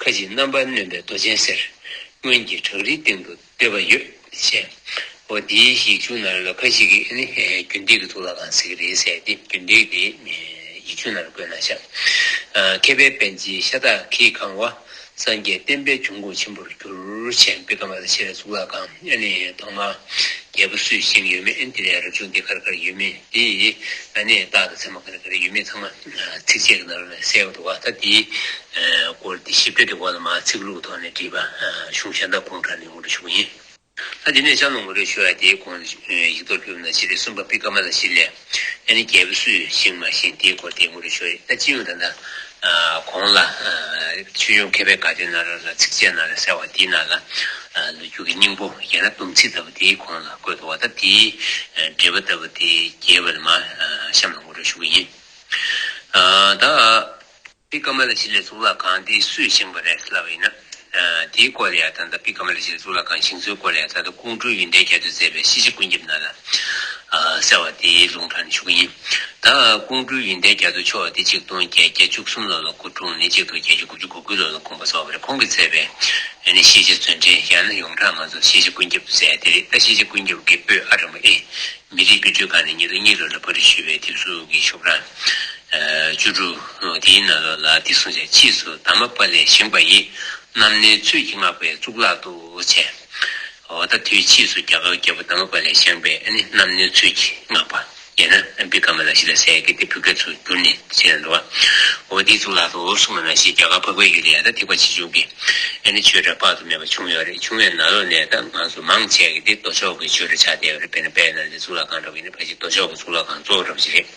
ཁ་ཅིག་རྣམ་པར་གནོན་པའི་རྡོ་རྗེ་ཟེར། སྔོན་གྱི་བྲག་རིའི་སྟེང་དུ་སྡོད་པ་ཡོད་ཅེས། འོ་དེའི་ཡིག་ཆུང་ནང་ལ་ཁ་ཅིག་གིས་ནི་རྒྱུན་གཏན་གྱི་གཙུག་ལག་ཁང་ཟེར་གྱི་རེད་ཟེར་ཏེ། རྒྱུན་གཏན་གྱི་ཡིག་ཆུང་ནང་ལ་བཀོད་གནང་ཤག་ཨ། མཁས་པའི་པཎ་ཆེན་ཤ་སྟག་གིས་གང་བ། སངས་རྒྱས་བསྟན་པའི་འབྱུང་ཁུངས་ཆེན་པོར་གྱུར་ཅེས། བི་ཀ་མ་ལ་ཤཱི་ལའི་གཙུག་ལག་ཁང་། ཨ་ནི་ཐོག་མར་རྒྱལ་པོ་སུས་བཞེངས་ཡོད་མེད། ཨ་ནི་དེ་ལས་རབ་བྱུང་དེ་ག་རེ་ག་རེ་ཡོད་མེད་དེ། ཨ་ནི་རྟགས་དང་མཚན་མ་ག་རེ་ག་རེ་ཡོད་མེད་ཚང་མ་ཚིགས་བཅད་ཀྱི་ནང་ལ་གསལ་པོ་འདུག་པ། ད་དེའི་སྐོར་དེ་ཞིབ་ཕྲ་དེ་འོག་ལ་མར་ཚིག་ལྷུག་ཐོག་ནས་བྲིས་པ་གཞུང་གཞན་དག་ཁོང་དྲངས་ནས་ངོ་སྤྲོད་ཞུ་གི་ཡིན། ད་དེ་ནས་གཤམ་ལ་ངོ་སྤྲོད་ཞུ་ཡ་དེའི་གོང་ཡིག་ཐོག་ཕུལ་བ་ནང་བཞིན་རེད། གསུམ་པ་བི་ཀ་མ་ལ་ཤཱི་ལའི། ཨ་ནི་རྒྱལ་པོ་སུས་བཞེངས་མ་བཞེངས་དེའི་སྐོར་དེ་ངོ་སྤྲོད་ཞུ་ཡ་རེད། ད་སྤྱི་ཡོངས་ད་ལྟ་གོང་ལ་ཆོས་འབྱུང་མཁས་པའི་དགའ་སྟོན་ནང་ལ་ཚིགས་བཅད་ནང་ལ་གསལ་བ་དེའི་ནང་ལ། ལོ་རྒྱུས་ཀྱི་སྙིང་པོ་ཡང་ན་སྡོམ་ཚིག་ལྟ་བུ་དེའི་གོང་ལ་བཀོད་འདུག་པ། ད་དེའི་འགྲེལ་པ་ལྟ་བུ་དེ་རྒྱས་པ་ལ་མར་གཤམ་ལ་ངོ་སྤྲོད་ཞུ་གི་ཡིན། ད། བི་ཀ་མ་ལ་ཤཱི་ལའི་གཙུག་ལག་ཁང་དེ་སུས་བཞེངས་པ་རེད་ལབ་པ་ཡིན་ན། ཨ། དེའི་སྐོར་ལ་ཡང་ད་ལྟ་བི་ཀ་མ་ལ་ཤཱི་ལའི་གཙུག་ལག་ཁང་བཞེངས་ཚུལ་སྐོར་ལ་ཡང་ད་ལྟ་ཀོང་སྤྲུལ་ཡོན་ཏན་རྒྱ་མཚོས་མཛད་པའི་ཤེས་བྱ་ཀུན་ཁྱབ་ནང་ལ། ཨ། གསལ་བ་དེ་ལུང་དྲངས་ནས་ཞུ་གི་ཡིན། ད་ཀོང་སྤྲུལ་ཡོན་ཏན་རྒྱ་མཚོ་མཆོག་དེ་ཆིག་སྟོང་བརྒྱད་བརྒྱ་བཅུ་གསུམ་ལོ་ལ་སྐུ་འཁྲུངས་ནས་ཆིག་སྟོང་བརྒྱད་བརྒྱ་དགུ་བཅུ་གོ་དགུ་ལོ་ལ་དགོངས་པ་རྫོགས་པ་རེད། ཁོང་གིས་མཛད་པའི་ཨ་ནི་ཤེས་བྱ་མཛོད་འགྲེལ་ཡང་ན་ཡོངས་གྲགས་ང་ཚོ་ཤེས་བྱ་ཀུན་ཁྱབ་ཟེར་དེ་རེད། ད་ཤེས་བྱ་ཀུན་ཁྱབ་ཀྱི་པོད་ཨ་འགྲེམས་པ་ཨེ། མི་རིགས་དཔེ་སྐྲུན་ཁང་ནས་ཉིས་སྟོང་གཉིས་ལོ་ལ་པར་སྐྲུན་ཞུས་པའི་དེབ་གཟུགས་ཀྱི་ཤོག་གྲངས་བཅུ་དྲུག་དེའི་ནང་ལོགས་ལ་འདི་གསུངས་ཤག་ཕྱིས་སུ་དྷརྨ་པཱ་ལས་བཞེངས་པ་ཡི། རྣམ་གནོན་ཚུལ་གྱིས་བསྔགས་པའི་གཙུག་ལག་ཏུ་བྱས། འོ་ད་དུས་ཕྱིས་སུ་རྒྱ་གར་རྒྱལ་པོ་དྷརྨ་པཱ་ལས་བཞེངས་པའི་ཨ་ནི་རྣམ་གནོན་ཚུལ་གྱིས་བསྔགས་པ། ཡང་ན་བི་ཀ་མ་ལ་ཤཱི་ལ་ཟེར་གྱི་དེ་བོད་སྐད་ཚུར་བསྒྱུར་ནས་བྱས་འདུག་པ། འོ་དེའི་གཙུག་ལག་ཏུ་གསུངས་པ་ནང་བཞིན་རྒྱ་གར་འཕགས་པའི་ཡུལ་ལ་ཡང་ད་ཐེག་པ་ཆེ་ཆུང་གི་ཨ་ནི་ཆོས་གྲྭ་དཔག་ཏུ་མེད་པ་བྱུང་ཡོད་རེད། བྱུང་བའི་ནང་ལོགས་ནས་ད་ང་ཚོ་མང་ཆེ་གི་དེ་མདོ་ཕྱོགས་ཀྱི་ཆོས་གྲྭ་ཆགས་བསྡད་ཡོད་རེད། དཔེར་ན་དཔལ་ནཱ་ལེནྡྲའི་གཙུག་ལག་ཁང་འདྲ་བོ་ཡིན་ན་ཕལ་ཆེར་མདོ་ཕྱོགས་ཀྱི་གཙུག་ལག་ཁང་གཙོ་བོ་འདྲ་བོ་ཞིག་རེད།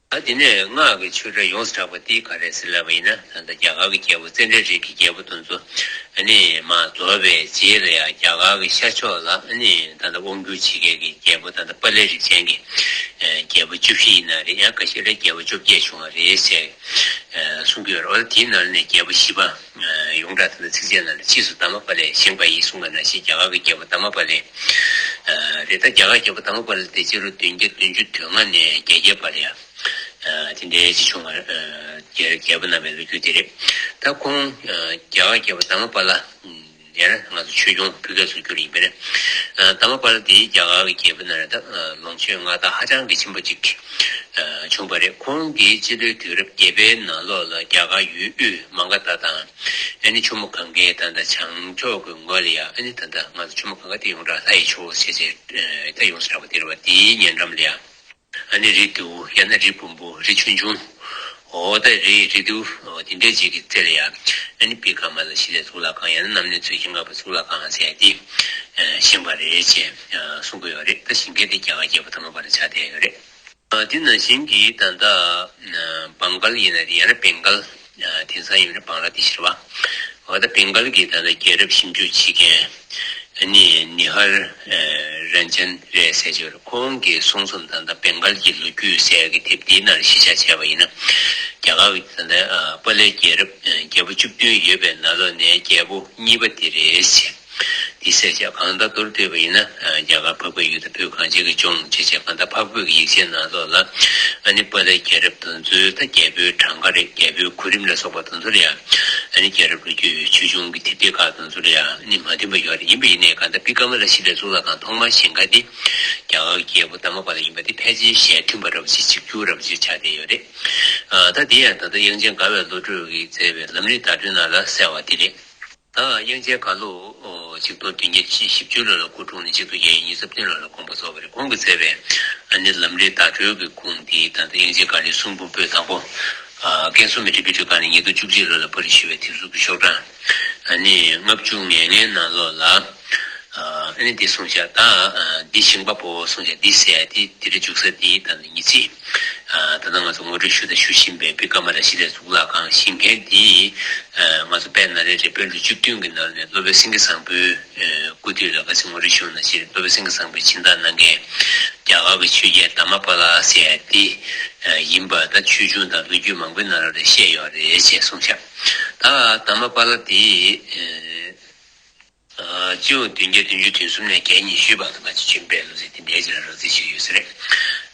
ད་དེ་ནས་སྔགས་ཀྱི་ཆོས་གྲྭ་ཡོངས་སུ་གྲགས་པ་དེ་ག་རེ་རེད་ཟེར་ལབ་པ་ཡིན་ན། ད་ལྟ་རྒྱ་གར་གྱི་རྒྱལ་པོ་ཙནྡྲ་རི་གི་རྒྱལ་པོ་དེ་ཚོ་ཨ་ནི་མར་རྫོགས་པའི་རྗེས་ལ་ཡང་རྒྱ་གར་གྱི་ཤར་ཕྱོགས་ལ་ཨ་ནི་ད་ལྟ་དབང་བསྒྱུར་བྱེད་མཁན་གྱི་རྒྱལ་པོ་ད་ལྟ་པཱ་ལའི་རིགས་ཅན་གྱི་རྒྱལ་པོ་བཅུ་བཞི་ཡིན་ན་རེད། ཡང་ཁ་ཤས་ལ་རྒྱལ་པོ་བཅོ་བརྒྱད་བྱུང་བ་རེད་ཟེར་གསུང་གི་ཡོད་རེད། འོ་དེའི་ནང་ནས་རྒྱལ་པོ་བཞི་པ་ཡོངས་གྲགས་ད་ལྟ་ཚིགས་བཅད་ནང་ལ་ཕྱིས་སུ་དྷརྨ་པཱ་ལས་བཞེངས་པ་ཡི་གསུངས་པ་ནང་བཞིན་རྒྱ་གར་གྱི་རྒྱལ་པོ་དྷརྨ་པཱ་ལས་རེད། ད་རྒྱ་གར་རྒྱལ་པོ་དྷརྨ་པཱ་ལ་དེ་སྤྱི་ལོ་བདུན་བརྒྱ་བདུན་ཅུ་དོན་ལྔ་ནས་བརྒྱད་བརྒྱའི་བར་ལ་ཡང་དེ་འདྲའི་ཅིག་བྱུང་བ། རྒྱལ་རྒྱལ་པོ་རྣམ་པའི་ལོ་རྒྱུས་དེ་རེད། ད་ཁོང་རྒྱ་གར་རྒྱལ་པོ་དྷརྨ་པཱ་ལ་ཡང་ན་ང་ཚོ་ཆོས་སྐྱོང་བོད་སྐད་ཚུར་བསྒྱུར་ཡིན་པས་ན། དྷརྨ་པཱ་ལ་དེ་རྒྱ་གར་གྱི་རྒྱལ་པོ་ནང་ནས་ད་ལོངས་སྤྱོད་མངའ་ཐང་ཧ་ཅང་གི་ཆེན་པོ་ཅིག་བྱུང་བ་རེད། ཁོང་གིས་སྤྱི་ལོའི་དུས་རབས་བརྒྱད་པའི་ནང་ལོགས་ལ་རྒྱ་གར་ཡུལ་དབུས་མ་ག་དྷ་དང་། ཨ་ནི་ཆུ་མོ་གངྒཱའི་ད་ལྟ་བྱང་ཕྱོགས་ཀྱི་ངོས་ལ་ཡ། ཨ་ནི་ད་ལྟ་ང་ཚོ་ཆུ་མོ་གངྒཱ་དེ་ཡོངས་གྲགས་ལྷ་ཡི་ཆུ་བོ་ཞེས་བྱས་ད་ཡོངས་སུ་གྲགས་པ་དེ་རེད་བ། དེའི་ཉེ་འགྲམ་ལ་ཡ། ཨ་ནི་རི་དེའུ་ཡང་ན་རི་བུམ་པ་རི་ཆུང་ཆུང་། འོ་ད་རི་རི་དེའུ་འོ་དེ་འདྲའི་ཅིག་གི་རྩེ་ལ་ཡ། ཨ་ནི་བི་ཀ་མ་ལ་ཤཱི་ལའི་གཙུག་ལག་ཁང་ཡང་ན་རྣམ་གནོན་ཚུལ་གྱིས་བསྔགས་པའི་གཙུག་ལག་ཁང་ཟེར་དེ་བཞེངས་པ་རེད་ཅེས་གསུང་གི་ཡོད་རེད། ད་བཞེངས་མཁན་དེ་རྒྱ་གར་རྒྱལ་པོ་དྷརྨ་པཱ་ལ་ཆགས་བསྡད་ཡོད་རེད། དེ་ནང་བཞིན་གྱི་ད་ལྟ་བང་གལ་ཡིན་ན་རེད། ཡང་ན་བེང་གལ། དེང་སང་ཡིན་ན་བང་ལ་དེ་ཤི་རེད་བ། འོ་ད་བེང་གལ་གྱི་ད་ལྟ་རྒྱལ་རབས་ཞིབ་འཇུག་བྱེད་མཁན་ནི་ནི་ཧར་རན་ཅན་རེད་ཟེར་གྱི་ཡོད་རེད། ཁོང་གིས་གསུངས་སོང་། ད་ལྟ་བེང་གལ་གྱི་ལོ་རྒྱུས་ཟེར་གྱི་དེབ་དེའི་ནང་ལ་གཞི་བཞག་བྱས་པ་ཡིན་ན། རྒྱ་གར་གྱི་ད་ལྟ་པཱ་ལའི་རྒྱལ་རབས་རྒྱལ་པོ་བཅུ་བདུན་ཡོད་པའི་ནང་ལོགས་ནས་རྒྱལ་པོ་གཉིས་པ་དེ་རེད་ཟེར། དེ་གསལ་བྱེད་གང་ལྟར་མདོར་བསྡུས་པ་ཡིན་ན། རྒྱ་གར་འཕགས་པའི་ཡུལ་དང་བོད་གངས་ཅན་གྱི་ལྗོངས་བཅས་བྱས་གང་ལྟར་འཕགས་བོད་ཀྱི་ཡིག་ཆའི་ནང་ལོགས་ལ་ཨ་ནི་པཱ་ལའི་རྒྱལ་རབས་དེ་ཚོའི་ད་རྒྱལ་པོའི་གྲངས་ཀ་རེད། རྒྱལ་པོའི་གོ་རིམ་ལ་སོགས་པ་དེ་ཚོ་ལ་ཡང་ཨ་ནི་རྒྱལ་རབས་ལོ་རྒྱུས་ཆོས་འབྱུང་གི་དེབ་ཐེར་ཁག་དེ་ཚོ་ལ་ཡང་ཨ་ནི་མ་མཐུན་པ་ཡོད་རེད། ཡིན་པ་ཡིན་ནའི་གང་ལྟར་བི་ཀ་མ་ལ་ཤཱི་ལའི་གཙུག་ལག་ཁང་ཐོག་མར་བཞེངས་ཁ་དེ་རྒྱ་གར་གྱི་རྒྱལ་པོ་དྷརྨ་པཱ་ལ་ཡིན་པ་དེ་ཕལ་ཆེར་ཞལ་མཐུན་པ་འདྲ་པོ་ཞིག་གཅིག་གྱུར་འདྲ་པོ་ཞིག་ཆགས་བསྡད་ཡོད་རེད། ད་དེ་ཡང་ད་ལྟ་དབྱངས་ཅན་དགའ་བའི་བློ་གྲོས་ཀྱིས་མཛད་པའི་ལམ་རིམ་བརྡ་སྤྲོད་ནང་ལ་གསལ་བ་དེ་རེད། ད་དབྱངས་ཅན་དགའ་ལོ་ཆིག་སྟོང་བདུན་བརྒྱ་བཞི་བཅུ་ལོ་ལ་སྐུ་འཁྲུངས་ནས་ཆིག་སྟོང་བརྒྱད་བརྒྱ་ཉེར་བདུན་ལོ་ལ་དགོངས་པ་རྫོགས་པ་རེད། ཁོང་གིས་མཛད་པའི་ཨ་ནི་ལམ་རིམ་བརྡ་སྤྲོད་ཀྱི་ཁུངས་དེ་ད་ལྟ་དབྱངས་ཅན་དགའ་ལོའི་གསུང་འབུམ་པོད་དང་པོ། ཀན་སུའུ་མི་ཊི་དཔེ་སྐྲུན་ཁང་ནས་ཉིས་སྟོང་བཅུ་གཅིག་ལོ་ལ་པར་སྐྲུན་ཞུས་པའི་དེབ་གཟུགས་ཀྱི་ཤོག་གྲངས་ཨ་ནི་ལྔ་བཅུ་ང་ལྔའི་ནང་ལོགས་ལ། ཨ་ནི་འདི་གསུངས་བཞག་ད་འདི་ཞིང་པ་པོ་གསུངས་བཞག་འདི་ཟེར་ཡ་དེ་དེ་རིང་འཇུག་ས་དེ་ད་ནི་ཉི་ཚེ། ད་ལྟ་ང་ཚོ་ངོ་སྤྲོད་ཞུ་དང་ཞུ་བཞིན་པའི་བི་ཀ་མ་ལ་ཤི་ལའི་གཙུག་ལག་ཁང་བཞེངས་མཁན་དེ་ང་ཚོ་དཔལ་ནཱ་ལེནྡྲའི་དཔོན་ཕྲུག་བཅུ་བདུན་གྱི་ནང་ནས་སློབ་དཔོན་སེང་གེ་བཟང་པོའི་སྐུ་དུས་ལ་ག་ཚོད་ངོ་སྤྲོད་ཞུ་ན་ཞེས་སློབ་དཔོན་སེང་གེ་བཟང་པོས་སྦྱིན་བདག་གནང་མཁན་རྒྱ་གར་གྱི་ཆོས་རྒྱལ་དྷརྨ་པཱ་ལ་ཟེར་ཡ་དེ་ཡིན་པ་ད་ཆོས་འབྱུང་དང་ལོ་རྒྱུས་མང་པོའི་ནང་ལ་བཤད་ཡོད་རེད་ཅེས་གསུངས་ཤག་ད་དྷརྨ་པཱ་ལ་དེ་སྤྱི་ཡོངས་བདུན་བརྒྱ་བདུན་ཅུ་དོན་གསུམ་ནས་བརྒྱད་ཉི་ཤུའི་བར་དུ་ང་ཚོ་ཆོས་འཕེལ་ལོ་ཟེར་དེ་འདྲའི་ཅིག་ལ་རོབ་རྩིས་བྱས་ཡོད་ས་རེད།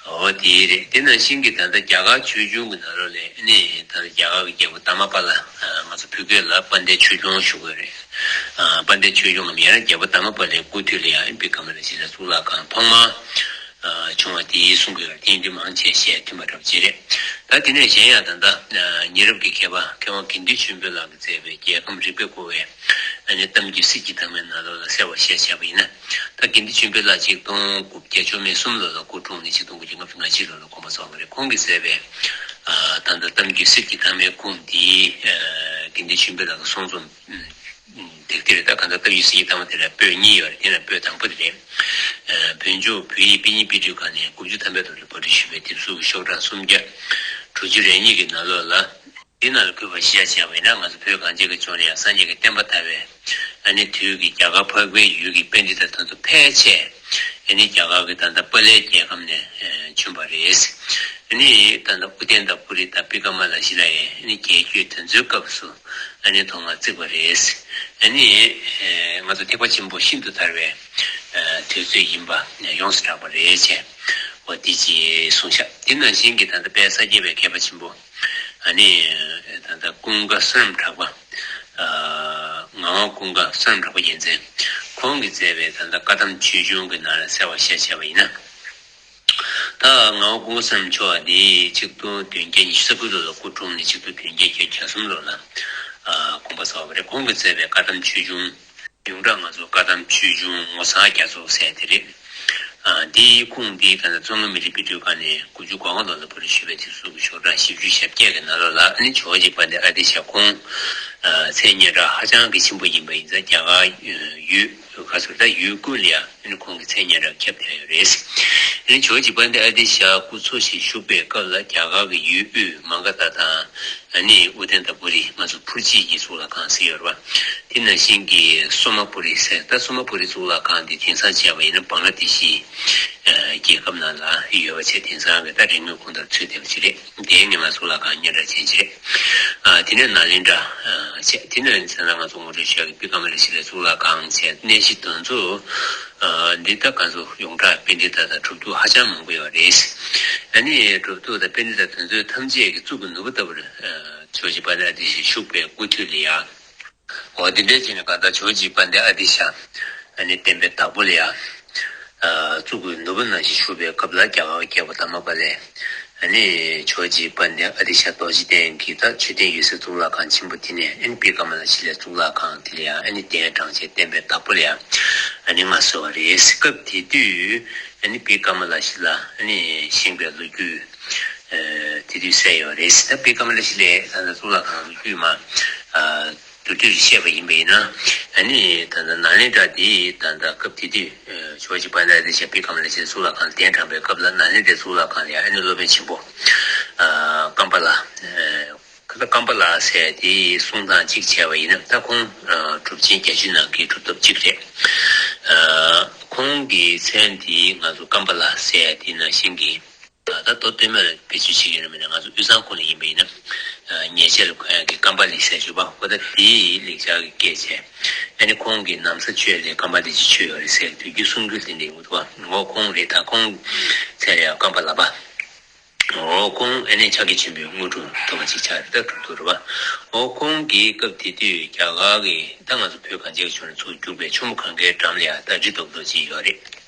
འོ་དེ་རེད། དེ་ནང་བཞིན་གྱི་ད་ལྟ་རྒྱ་གར་ཆོས་འབྱུང་གི་ནང་ལོགས་ལ་ཨ་ནི་ད་ལྟ་རྒྱ་གར་གྱི་རྒྱལ་པོ་དྷརྨ་པཱ་ལ་ང་ཚོ་བོད་སྐད་ལ་དཔལ་ལྡན་ཆོས་སྐྱོང་ཞུ་དགོས་རེད། དཔལ་ལྡན་ཆོས་སྐྱོང་ངམ་ཡང་ན་རྒྱལ་པོ་དྷརྨ་པཱ་ལའི་སྐུ་དུས་ལ་ཡང་བི་ཀ་མ་ལ་ཤི་ལའི་གཙུག་ལག་ཁང་ཐོག་མ་བྱུང་བ་དེ་གསུང་གི་ཡོད་རེད། དེ་ཡིན་དུས་མང་ཆེ་བཤད་མཐུན་པ་འདྲ་པོ་ཅིག་རེད། ད་དེ་ནས་གཞན་ཡང་ད་ལྟ་ཉེ་རབས་ཀྱི་མཁས་པ་མཁས་དབང་དགེ་འདུན་ཆོས་འཕེལ་ལགས་ཀྱིས་མཛད་པའི་རྒྱལ་ཁམས་རིག་པས་བསྐོར་བའི་ཨ་ནི་གཏམ་རྒྱུད་གསེར་གྱི་ཐང་མའི་ནང་ལོགས་ལ་གསལ་བར་བཤད་བྱས་པ་ཡིན་ན། ད་དགེ་འདུན་ཆོས་འཕེལ་ལགས་ཆིག་སྟོང་དགུ་བརྒྱ་བཅུ་མེད་གསུམ་ལོ་ལ་སྐུ་འཁྲུངས་ནས་ཆིག་སྟོང་དགུ་བརྒྱ་ལྔ་བཅུ་ང་གཅིག་ལོ་ལ་དགོངས་པ་རྫོགས་པ་རེད། ཁོང་གིས་མཛད་པའི་ད་ལྟ་གཏམ་རྒྱུད་གསེར་གྱི་ཐང་མའི་ཁུངས་འདི་དགེ་འདུན་ཆོས་འཕེལ་ལགས་ཀྱི་གསུང་རྩོམ་དེབ་དེ་རེད། ད་གང་ལྟར་གཏམ་རྒྱུད་གསེར་གྱི་ཐང་མ་དེ་ལ་པོད་གཉིས་ཡོད་རེད། དེ་ལ་པོད་དང་པོ་དེ་རེད། བོད་ལྗོངས་བོད་ཡིག་དཔེ་རྙིང་དཔེ་སྐྲུན་ཁང་ནས་དགུ་བཅུ་ཐམ་པའི་ལོ་ལ་པར་སྐྲུན་ཞུས་པའི་དེབ་གཟུགས་ཀྱི་ཤོག་གྲངས་སུམ་བརྒྱ་དྲུག་ཅུ་རེ་གཉིས་ཀྱི་ནང་ལོགས་ལ། འདི་ནང་ལ་བཀོད་པ་གཞི་བཞག་བྱས་པ་ཡིན་ན། ང་ཚོ་བོད་གངས་ཅན་གྱི་ལྗོངས་ལ་ཡང་སངས་རྒྱས་ཀྱི་བསྟན་པ་དར་བའི་ཨ་ནི་དུས་ཀྱི་རྒྱ་གར་འཕགས་པའི་ཡུལ་གྱི་པཎྜི་ཏ་དེ་ཚོ་ཕལ་ཆེར་ཨ་ནི་རྒྱ་གར་གྱི་ད་ལྟ་པཱ་ལའི་རྒྱལ་ཁམས་ནས་བྱོན་པ་རེད། ཨ་ནི་ད་ལྟ་ཨུ་ཏནྟ་པུ་རི་དང་བི་ཀ་མ་ལ་ཤི་ལའི་ཨ་ནི་རྒྱལ་རྒྱུད་དེ་ཚོའི་སྐབས་སུ་ཨ་ནི་ཐོག་མར་བརྩིགས་པ་རེད། ཨ་ནི་ང་ཚོ་ཐེག་པ་ཆེན་པོ་ཤིན་ཏུ་དར་བའི་དུས་ཚོད་ཡིན་པ་ཡོངས་སུ་གྲགས་པ་རེད་ཅེས་འོ་དེ་ཅིག་གསུངས་ཤག་དེ་ནང་བཞིན་གྱི་ད་ལྟ་དཔལ་ས་སྐྱ་པའི་མཁས་པ་ཆེན་པོ། ཨ་ནི་ད་ལྟ་ཀུན་དགའ་བསོད་ནམས་གྲགས་པ། ངག་དབང་ཀུན་དགའ་བསོད་ནམས་གྲགས་པ་རྒྱལ་མཚན། ཁོང་གིས་མཛད་པའི་ད་ལྟ་བཀའ་གདམས་ཆོས་འབྱུང་གི་ནང་ལ་གསལ་བར་བཤད་བྱས་པ་ཡིན་ན། ད་ངག་དབང་ཀུན་དགའ་བསོད་ནམས་མཆོག་དེ་ཆིག་སྟོང་བདུན་བརྒྱ་ཉི་ཤུ་རྩ་དགུ་ལོ་ལ་སྐུ་འཁྲུངས་ནས་ཆིག་སྟོང་བདུན་བརྒྱ་བརྒྱད་ཅུ་གྱ་གསུམ་ལོ་ལ་དགོངས་པ་རྫོགས་པ་རེད། ཁོང་གིས་མཛད་པའི་བཀའ་གདམས་ཆོས་འབྱུང་། ཡོངས་གྲགས་ང་ཚོ་བཀའ་གདམས་ཆོས་འབྱུང་ངོ་མཚར་རྒྱ་མཚོ་ཟེར་དེ་རེད། ཨ། འདིའི་ཁུངས་འདི་ད་ལྟ་མཚོ་སྔོན་མི་རིགས་དཔེ་སྐྲུན་ཁང་ནས་དགུ་བཅུ་གོ་ལྔ་ལོ་ལ་པར་སྐྲུན་ཞུས་པའི་དེབ་གཟུགས་ཀྱི་ཤོག་གྲངས་བཞི་བཅུ་ཞེ་བརྒྱད་ཀྱི་ནང་ལོགས་ལ་ཨ་ནི་ཇོ་བོ་རྗེ་དཔལ་ལྡན་ཨ་ཏི་ཤ་ཁོང་མཚན་སྙན་གྲགས་ཧ་ཅང་གི་ཆེན་པོ་ཡིན་པ་ཡིན་ཙང་རྒྱ་གར་ཡུལ་ག་ཚོད་ད་ཡུལ་ཀུན་ལ་ཡང་ཨ་ནི་ཁོང་གི་མཚན་སྙན་གྲགས་ཁྱབ་བསྡད་ཡོད་རེད། ཨ་ནི་ཇོ་བོ་རྗེ་དཔལ་ལྡན་ཨ་ཏི་ཤ་སྐུ་འཚོ་ཞིང་བཞུགས་པའི་སྐབས་ལ་རྒྱ་གར་གྱི་ཡུལ་དབུས་མ་ག་དྷ་དང་། ཨ་ནི་ཨུ་ཏན་ཏ་པུ་རི་ང་ཚོ་ཕུར་ཅི་གི་གཙུག་ལག་ཁང་ཟེར་ཡོད་རེད་པ། དེ་ནང་བཞིན་གྱི་སོ་མ་པུ་རི་ཟེར། ད་སོ་མ་པུ་རི་གཙུག་ལག་ཁང་འདི་དེང་སང་བྱས་པ་ཡིན་ན་བང་ལ་དེ་ཤི་རྒྱལ་ཁབ་ནང་ལ་ཡོད་པ་བྱས། དེང་སང་གི་ད་རིག་དངོས་ཁུངས་ལྟར་ཚུད་བསྡད་པ་ཅིག་རེད། དེའི་སྔོན་མ་གཙུག་ལག་ཁང་སྙན་གྲགས་ཅན་ཅིག་རེད། ཨ། དེ་ནས་ནཱ་ལེནྡྲ་བྱས། དེ་ནས་ད་ལྟ་ང་ཚོ་ངོ་སྤྲོད་ཞུ་ཡག་གི་བི་ཀ་མ་ལ་ཤི་ལའི་གཙུག་ལག་ཁང་བྱས། གནས་གཞི་དེ་ཚོ་འདི་ད་ག་ཚོད་ཡོངས་གྲགས་པཎྜི་ཏ་དང་གྲུབ་ཐོབ་ཧ་ཅང་མང་པོ་ཡོད་རེད། ཨ་ནི་གྲུབ་ཐོབ་དང་པཎྜི་ཏ་དེ་ཚོ་ཐམས་ཅད་ཀྱི་གཙུག་གི་ནོར་བུ་ལྟ་བུར་ཇོ་བོ་རྗེ་དཔལ་ལྡན་ཨ་ཏི་ཤ་བཞུགས་པའི་སྐུ་དུས་ལ་ཡ། འོ་དེ་འདྲའི་ཅིག་ནས་གང་ལྟར་ཇོ་བོ་རྗེ་དཔལ་ལྡན་ཨ་ཏི་ཤ་ཨ་ནི་བསྟན་པའི་བདག་པོ་ལ་ཡ། གཙུག་གི་ནོར་བུ་ནང་བཞིན་བཞུགས་པའི་སྐབས་ལ་རྒྱ་གར་གྱི་རྒྱལ་པོ་དྷརྨ་པཱ་ལས་ཨ་ནི་ཇོ་བོ་རྗེ་དཔལ་ལྡན་ཨ་ཏི་ཤ་རྡོ་རྗེ་གདན་གྱི་ད་མཆོད་རྟེན་ཡོད་སའི་གཙུག་ལག་ཁང་ཆེན་པོ་དེ་ནས་ཨ་ནི་བི་ཀ་མ་ལ་ཤི་ལའི་གཙུག་ལག་ཁང་དེ་ལ་ཡ་ཨ་ནི་གདན་དྲངས་བྱས་བསྟན་པའི་བདག་པོ་ལ་ཡ་ཨ་ནི་མངའ་གསོལ་བ་རེད། སྐབས་དེ་དུས་ཨ་ནི་བི་ཀ་མ་ལ་ཤི་ལ་ཨ་ནི་བཞེངས་པའི་ལོ་རྒྱུས་དེ་དུས་གསལ་ཡོད་རེད། ད་བི་ཀ་མ་ལ་ཤི་ལའི་ད་ལྟ་གཙུག་ལག་ཁང་ལོ་རྒྱུས་མ། མདོར་བསྡུས་བཤད་པ་ཡིན་པ་ཡིན་ན། ཨ་ནི་ད་ལྟ་ནཱ་ལེནྡྲ་འདི་ད་ལྟ་སྐབས་དེ་དུས་ཇོ་བོ་རྗེ་དཔལ་ལྡན་ཨ་ཏི་ཤ་བི་ཀ་མ་ལ་ཤི་ལའི་གཙུག་ལག་ཁང་ལ་གདན་དྲངས་པའི་སྐབས་ལ་ནཱ་ལེནྡྲའི་གཙུག་ལག་ཁང་ལ་ཡང་ཨ་ནི་སློབ་དཔོན་ཆེན་པོ་ཀམ་པ་ལ། ཀམ་པ་ལ་ཟེར་དེའི་གསུང་སྟངས་གཅིག་བྱས་པ་ཡིན་ན། ད་ཁོང་གྲུབ་ཆེན་བརྒྱད་ཅུའི་ནང་གི་གྲུབ་ཐོབ་གཅིག་རེད། ཁོང་གི་མཚན་དེ་ང་ཚོ་ཀམ་པ་ལ་ཟེར་དེ་ནང་བཞིན་གྱི། ད་ལྟ་མདོ་སྟོད་སྨད་ལ་བེད་སྤྱོད་བྱེད་ཀྱི་ཡོད་མེད་ན། ང་ཚོ་དབུས་གཙང་ཁུལ་ལ་ཡིན་པ་ཡིན་ན། ཉེ་ཆར་ལ་གོན་ཡག་གི་ཀམ་པ་ལི་ཟེར་ཞུ་བ། འོ་ད་དེའི་ལེགས་སྦྱར་གྱི་སྐད་བྱས། ཨ་ནི་ཁོང་གི་ནམ་བཟའ་མཆོད་ལས་ཀམ་པ་ལི་ཅིག་མཆོད་ཡོད་རེད་ཟེར་དུས་རྒྱུན་གསུང་རྒྱུན་དེ་འདྲ་ཡོང་གི་འདུག་བ། འོ་ཁོང་རེད། ད་ཁོང་མཚན་ལ་ཡང་ཀམ་པ་ལ་པ། འོ་ཁོང་ཨ་ནི་ཕྱག་རྒྱ་ཆེན་པོའི་དངོས་གྲུབ་ཐོབ་པ་ཅིག་ཆགས་རེད། ད་གྲུབ་ཐོབ་རེད་བ། འོ་ཁོང་གིས་སྐབས་དེ་དུས་རྒྱ་གར་གྱི་ད་ང་ཚོ་བོད་གངས་ཅན་གྱི་ལྗོངས་ནས་ཚུར་རྒྱུག་པའི་ཆུ་མོ་གངྒཱའི་འགྲམ་ལ་ཡང་ད་རི་རྡོག་རྡོག་ཅིག་ཡོད་རེད།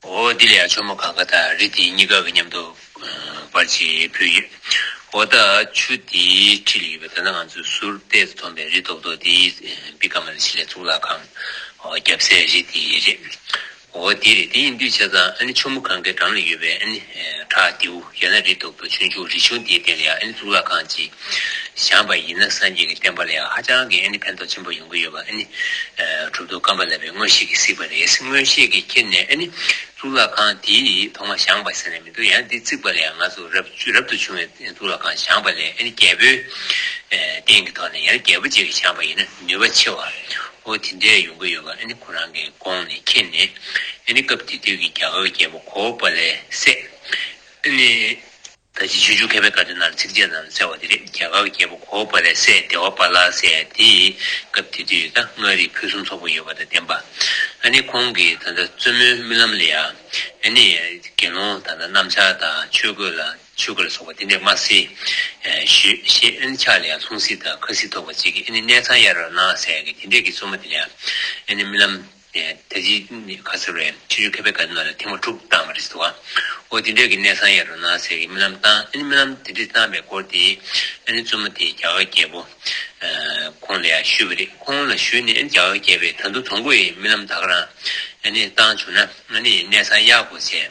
འོ་འདི་ལ་ཡང་ཆུ་མོ་གངྒཱ་དང་རི་དེ་གཉིས་ཀ་གི་མཉམ་དུ་པར་ཅིག་ཕུལ་ཡོད། འོ་ད་ཆུ་དེའི་འཁྲིས་ལ་ཡོད་པའི་ད་ལྟ་ང་ཚོའི་ཟུར་ལྟས་སུ་མཐོང་པའི་རི་རྡོག་རྡོག་དེ་བི་ཀ་མ་ལ་ཤི་ལའི་གཙུག་ལག་ཁང་རྒྱབ་སའི་རི་དེ་རེད། འོ་དེ་རེད། དེ་ཡིན་དུས་ཆ་ཚང་ཨ་ནི་ཆུ་མོ་གངྒཱའི་འགྲམ་ལ་ཡོད་པའི་ཨ་ནི་བྲག་རྡེའུ་ཡང་ན་རི་རྡོག་རྡོག་ཆུང་ཆུང་རི་ཆུང་དེའི་སྟེང་ལ་ཡང་ཨ་ནི་གཙུག་ལག་ཁང་ཅིག་བཞེངས་པ་ཡིན་ན། སངས་རྒྱས་ཀྱི་བསྟན་པ་ལ་ཡང་ཧ་ཅང་གི་ཨ་ནི་ཕན་ཐོགས་ཆེན་པོ་ཡོང་གི་ཡོད་པ་ཨ་ནི་གྲུབ་ཐོབ་ཀརྨ་བླ་མའི་མངོན་ཤེས་ཀྱིས་གཟིགས་པ་རེད། མངོན་ཤེས་ཀྱིས་ཁྱེར་ནས་ཨ་ནི་གཙུག་ལག་ཁང་དེའི་ཐོག་མ་བཞེངས་པ་ཟེར་ནས་མི་འདུག་ཡང་དེ་བརྩིགས་པ་ལ་ཡང་ང་ཚོ་རབ་རབ་ཏུ་བྱུང་བའི་གཙུག་ལག་ཁང་བཞེངས་པ་ལས་ཨ་ནི་རྒྱལ་པོའི་རྟེན་གྱི་ཐོག་ནས་ཡང་རྒྱལ་པོ་ཅིག་གིས་བཞེངས་པ་ཡིན་ན་ནུས་པ་ཆེ་བ། འོ་དེ་འདྲའི་ཡོང་གི་ཡོད་པ་ཨ་ནི་ཁོ་རང་གི་དགོངས་ནས་ཁྱེར་ནས་ཨ་ནི་སྐབས་དེ་དུས་ཀྱི་རྒྱ་གར་གྱི་རྒྱལ་པོ་གོ་པ་ལའི་སྲས་ཨ་ནི་ད་ཅི་ཆུང་ཆུང་མཁས་པའི་བཀའ་དྲིན་ནང་ཚིགས་བཅད་ནང་གསལ་བ་དེ་རེད། རྒྱ་གར་གྱི་རྒྱལ་པོ་གོ་པ་ལའི་སྲས་དེ་བ་པཱ་ལ་ཟེར་དེ་སྐབས་དེ་དུས་ད་མངའ་རིས་ཕུན་སུམ་ཚོགས་པོ་ཡོད་པ་དང་ལྡན་པ། ཨ་ནི་ཁོང་གིས་ད་ལྟ་བཙུན་མོའི་རྨི་ལམ་ལ་ཡང་ཨ་ནི་དགེ་སློང་ད་ལྟ་གནམ་ལྕགས་དང་ཆོས་གོས་ལ་ཆོས་གོས་ལ་སོགས་པ་དེ་འདྲའི་དམར་སེར་ཞུས་ཞེས་ཨ་ནི་ཕྱག་ལ་ཡང་ལྷུང་བཟེད་དང་ཁ་བཟེད་ཐོགས་པ་ཅིག་གིས་ཨ་ནི་གནས་ཚང་གཡར་རོགས་གནང་ཟེར་གི་དེ་འདྲའི་གི་བཙུན་མོ་དེ་ལ་ཡང་ཨ་ནི་རྨི་ལམ། ད་ཅི་ག་ཟེར་རེད། ཆུ་ཆུ་མཁས་པའི་བཀའ་དྲིན་ལ་ཐེངས་མ་དྲུག་བཏང་བ་རེད་འདུག་ག་འོ་དེ་འདྲས་ཀྱི་གནས་ཚང་གཡར་རོགས་གནང་ཟེར་གི་རྨི་ལམ་བཏང་། ཨ་ནི་རྨི་ལམ་དེ་འདྲས་བཏང་བའི་སྐོར་དེ་ཨ་ནི་བཙུན་མོ་དེས་རྒྱ་གར་རྒྱལ་པོ་ཁོང་ལ་ཡང་ཞུས་པ་རེད། ཁོང་ལ་ཞུས་ནས་ཨ་ནི་རྒྱ་གར་རྒྱལ་པོས་ད་དུང་དང་པོ་ཡི་རྨི་ལམ་ད་ག་རང་ཨ་ནི་བཏང་བྱུང་ན་ཨ་ནི་གནས་ཚང་གཡར་དགོས་ཟེར་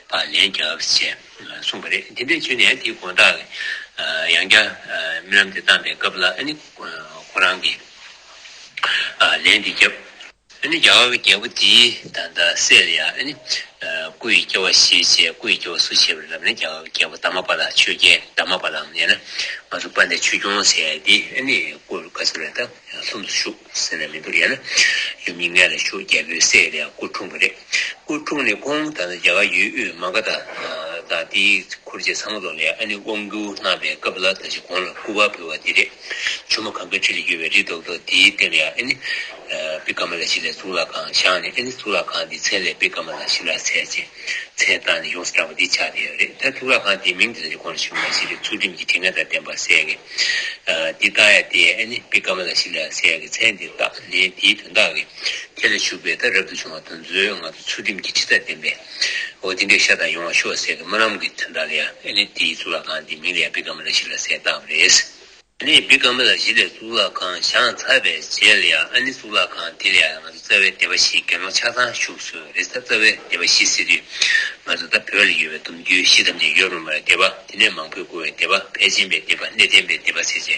ཕར་ལན་རྒྱབ་ཟེར་གསུངས་པ་རེད། དེ་འདྲས་བྱུང་ནས་དེའི་དགོང་དག་གི་ཡང་བསྐྱར་རྨི་ལམ་དེ་བཏང་པའི་སྐབས་ལ་ཨ་ནི་ཁོ་རང་གིས་ལན་དེ་བརྒྱབ། ཨ་ནི་རྒྱ་གར་གྱི་རྒྱལ་པོ་དེའི་ད་ལྟ་སྲས་ལ་ཡང་ཨ་ནི་སྐུ་ཡི་སྐྱེ་བ་བཞེས་བྱས། སྐུ་ཡི་སྐྱེ་བ་སུ་བཞེས་པ་རེད་ལབ་ན་རྒྱ་གར་གྱི་རྒྱལ་པོ་དྷརྨ་པཱ་ལ། ཆོས་རྒྱལ་དྷརྨ་པཱ་ལའམ་ཡང་ན་ང་ཚོ་དཔལ་ལྡན་ཆོས་སྐྱོང་ཟེར་ཡ་དེ་ཨ་ནི་སྐུ་ག་ཚོད་རེད་ད་ལྷུམས་སུ་ཞུགས་ཟེར་ན་མི་འདུག་ཡང་ན་ཡུམ་གཉིས་མངལ་ལ་ཞུགས། རྒྱལ་པོའི་སྲས་ལ་ཡང་སྐུ་འཁྲུངས་པ་རེད། སྐུ་འཁྲུངས་ནས་ཁོང་ད་ལྟ་རྒྱ་གར་ཡུལ་དབུས་མ་ག་དྷ་དང་དེའི་ཁུལ་བཅས་ཚང་མ་ལོ་ལ་ཡང་ཨ་ནི་དབང་བསྒྱུར་གནང་བའི་སྐབས་ལ་ད་ཅི་གོང་ལ་སྐུ་པར་ཕུལ་བ་དེ་རེད། ཆུ་མོ་གངྒཱའི་འཁྲིས་ལ་ཡོད་པའི་རི་རྡོག་རྡོག་དེའི་སྟེང་ལ་ཡང་ཨ་ནི་བི་ཀ་མ་ལ་ཤཱི་ལའི་གཙུག་ལག་ཁང་བཞེངས་ནས། ཨ་ནི་གཙུག་ལག་ཁང་འདིའི་མཚན་ལ་བི་ཀ་མ་ལ་ཤཱི་ལ་ཟེར་བྱས་མཚན་བཏགས་ནས་ཡོངས་སུ་གྲགས་པ་འདི་ཆགས་བསྡད་ཡོད་རེད། ད་གཙུག་ལག་ཁང་དེའི་མིང་དེ་ད་ཅི་གོང་ལ་ཞུས་པ་ནང་བཞིན་རེད། ཚུལ་ཁྲིམས་ཀྱི་དྲི་ངད་དང་ལྡན་པ་ཟེར་གི་འདི་བཏགས་ཡ་དེ་ཨ་ནི་བི་ཀ་མ་ལ་ཤཱི་ལ་ཟེར་གི་མཚན་འདི་བཏགས་ནས་དེའི་དོན་དག་གི་དེ་ལ་ཞུགས་པའི་ད་རབ་ཏུ་བྱུང་བ་དེ་ཚོས་ང་ཚོ་ཚུལ་ཁྲིམས་ཀྱི་དྲི་ཟ་ལྡན་པའི་འོ་དེ་འདྲའི་ཤ་སྟག་ཡོང་བ་ཤོག་ཟེར་གི་སྨོན་ལམ་གྱི་དོན་དག་ལ་ཡང་ཨ་ནི་དེའི་གཙུག་ལག་ཁང་དེའི་མིང་ལ་ཡང་བི་ཀ་མ་ལ་ཤཱི་ལ་ཟེར་བཏགས་པ་རེད། ཨ་ནི་བི་ཀ་མ་ལ་ཤཱི་ལའི་གཙུག་ལག་ཁང་བཞེངས་ཚར་བའི་རྗེས་ལ་ཡང་ཨ་ནི་གཙུག་ལག་ཁང་དེ་ལ་ཡང་ང་ཚོ་རྩ་བའི་སྡེ་པ་བཞི་དགེ་སློང་ཆ་ཚང་བཞུགས་སྲོལ་རེད། ད་རྩ་བའི་སྡེ་པ་བཞི་ཟེར་དུས་ང་ཚོ་ད་བོད་ལ་ཡོད་པའི་སྡོམ་རྒྱུན་བཞི་ཐམས་ཅད་ཡོད་རུང་མ་སྡེ་པ་དེ་ནས་མང་པོས་བསྐོར་བའི་སྡེ་པ། ཕལ་ཆེན་པའི་སྡེ་པ། གནས་བརྟན་པའི་སྡེ་པ་ཟེར་བྱས་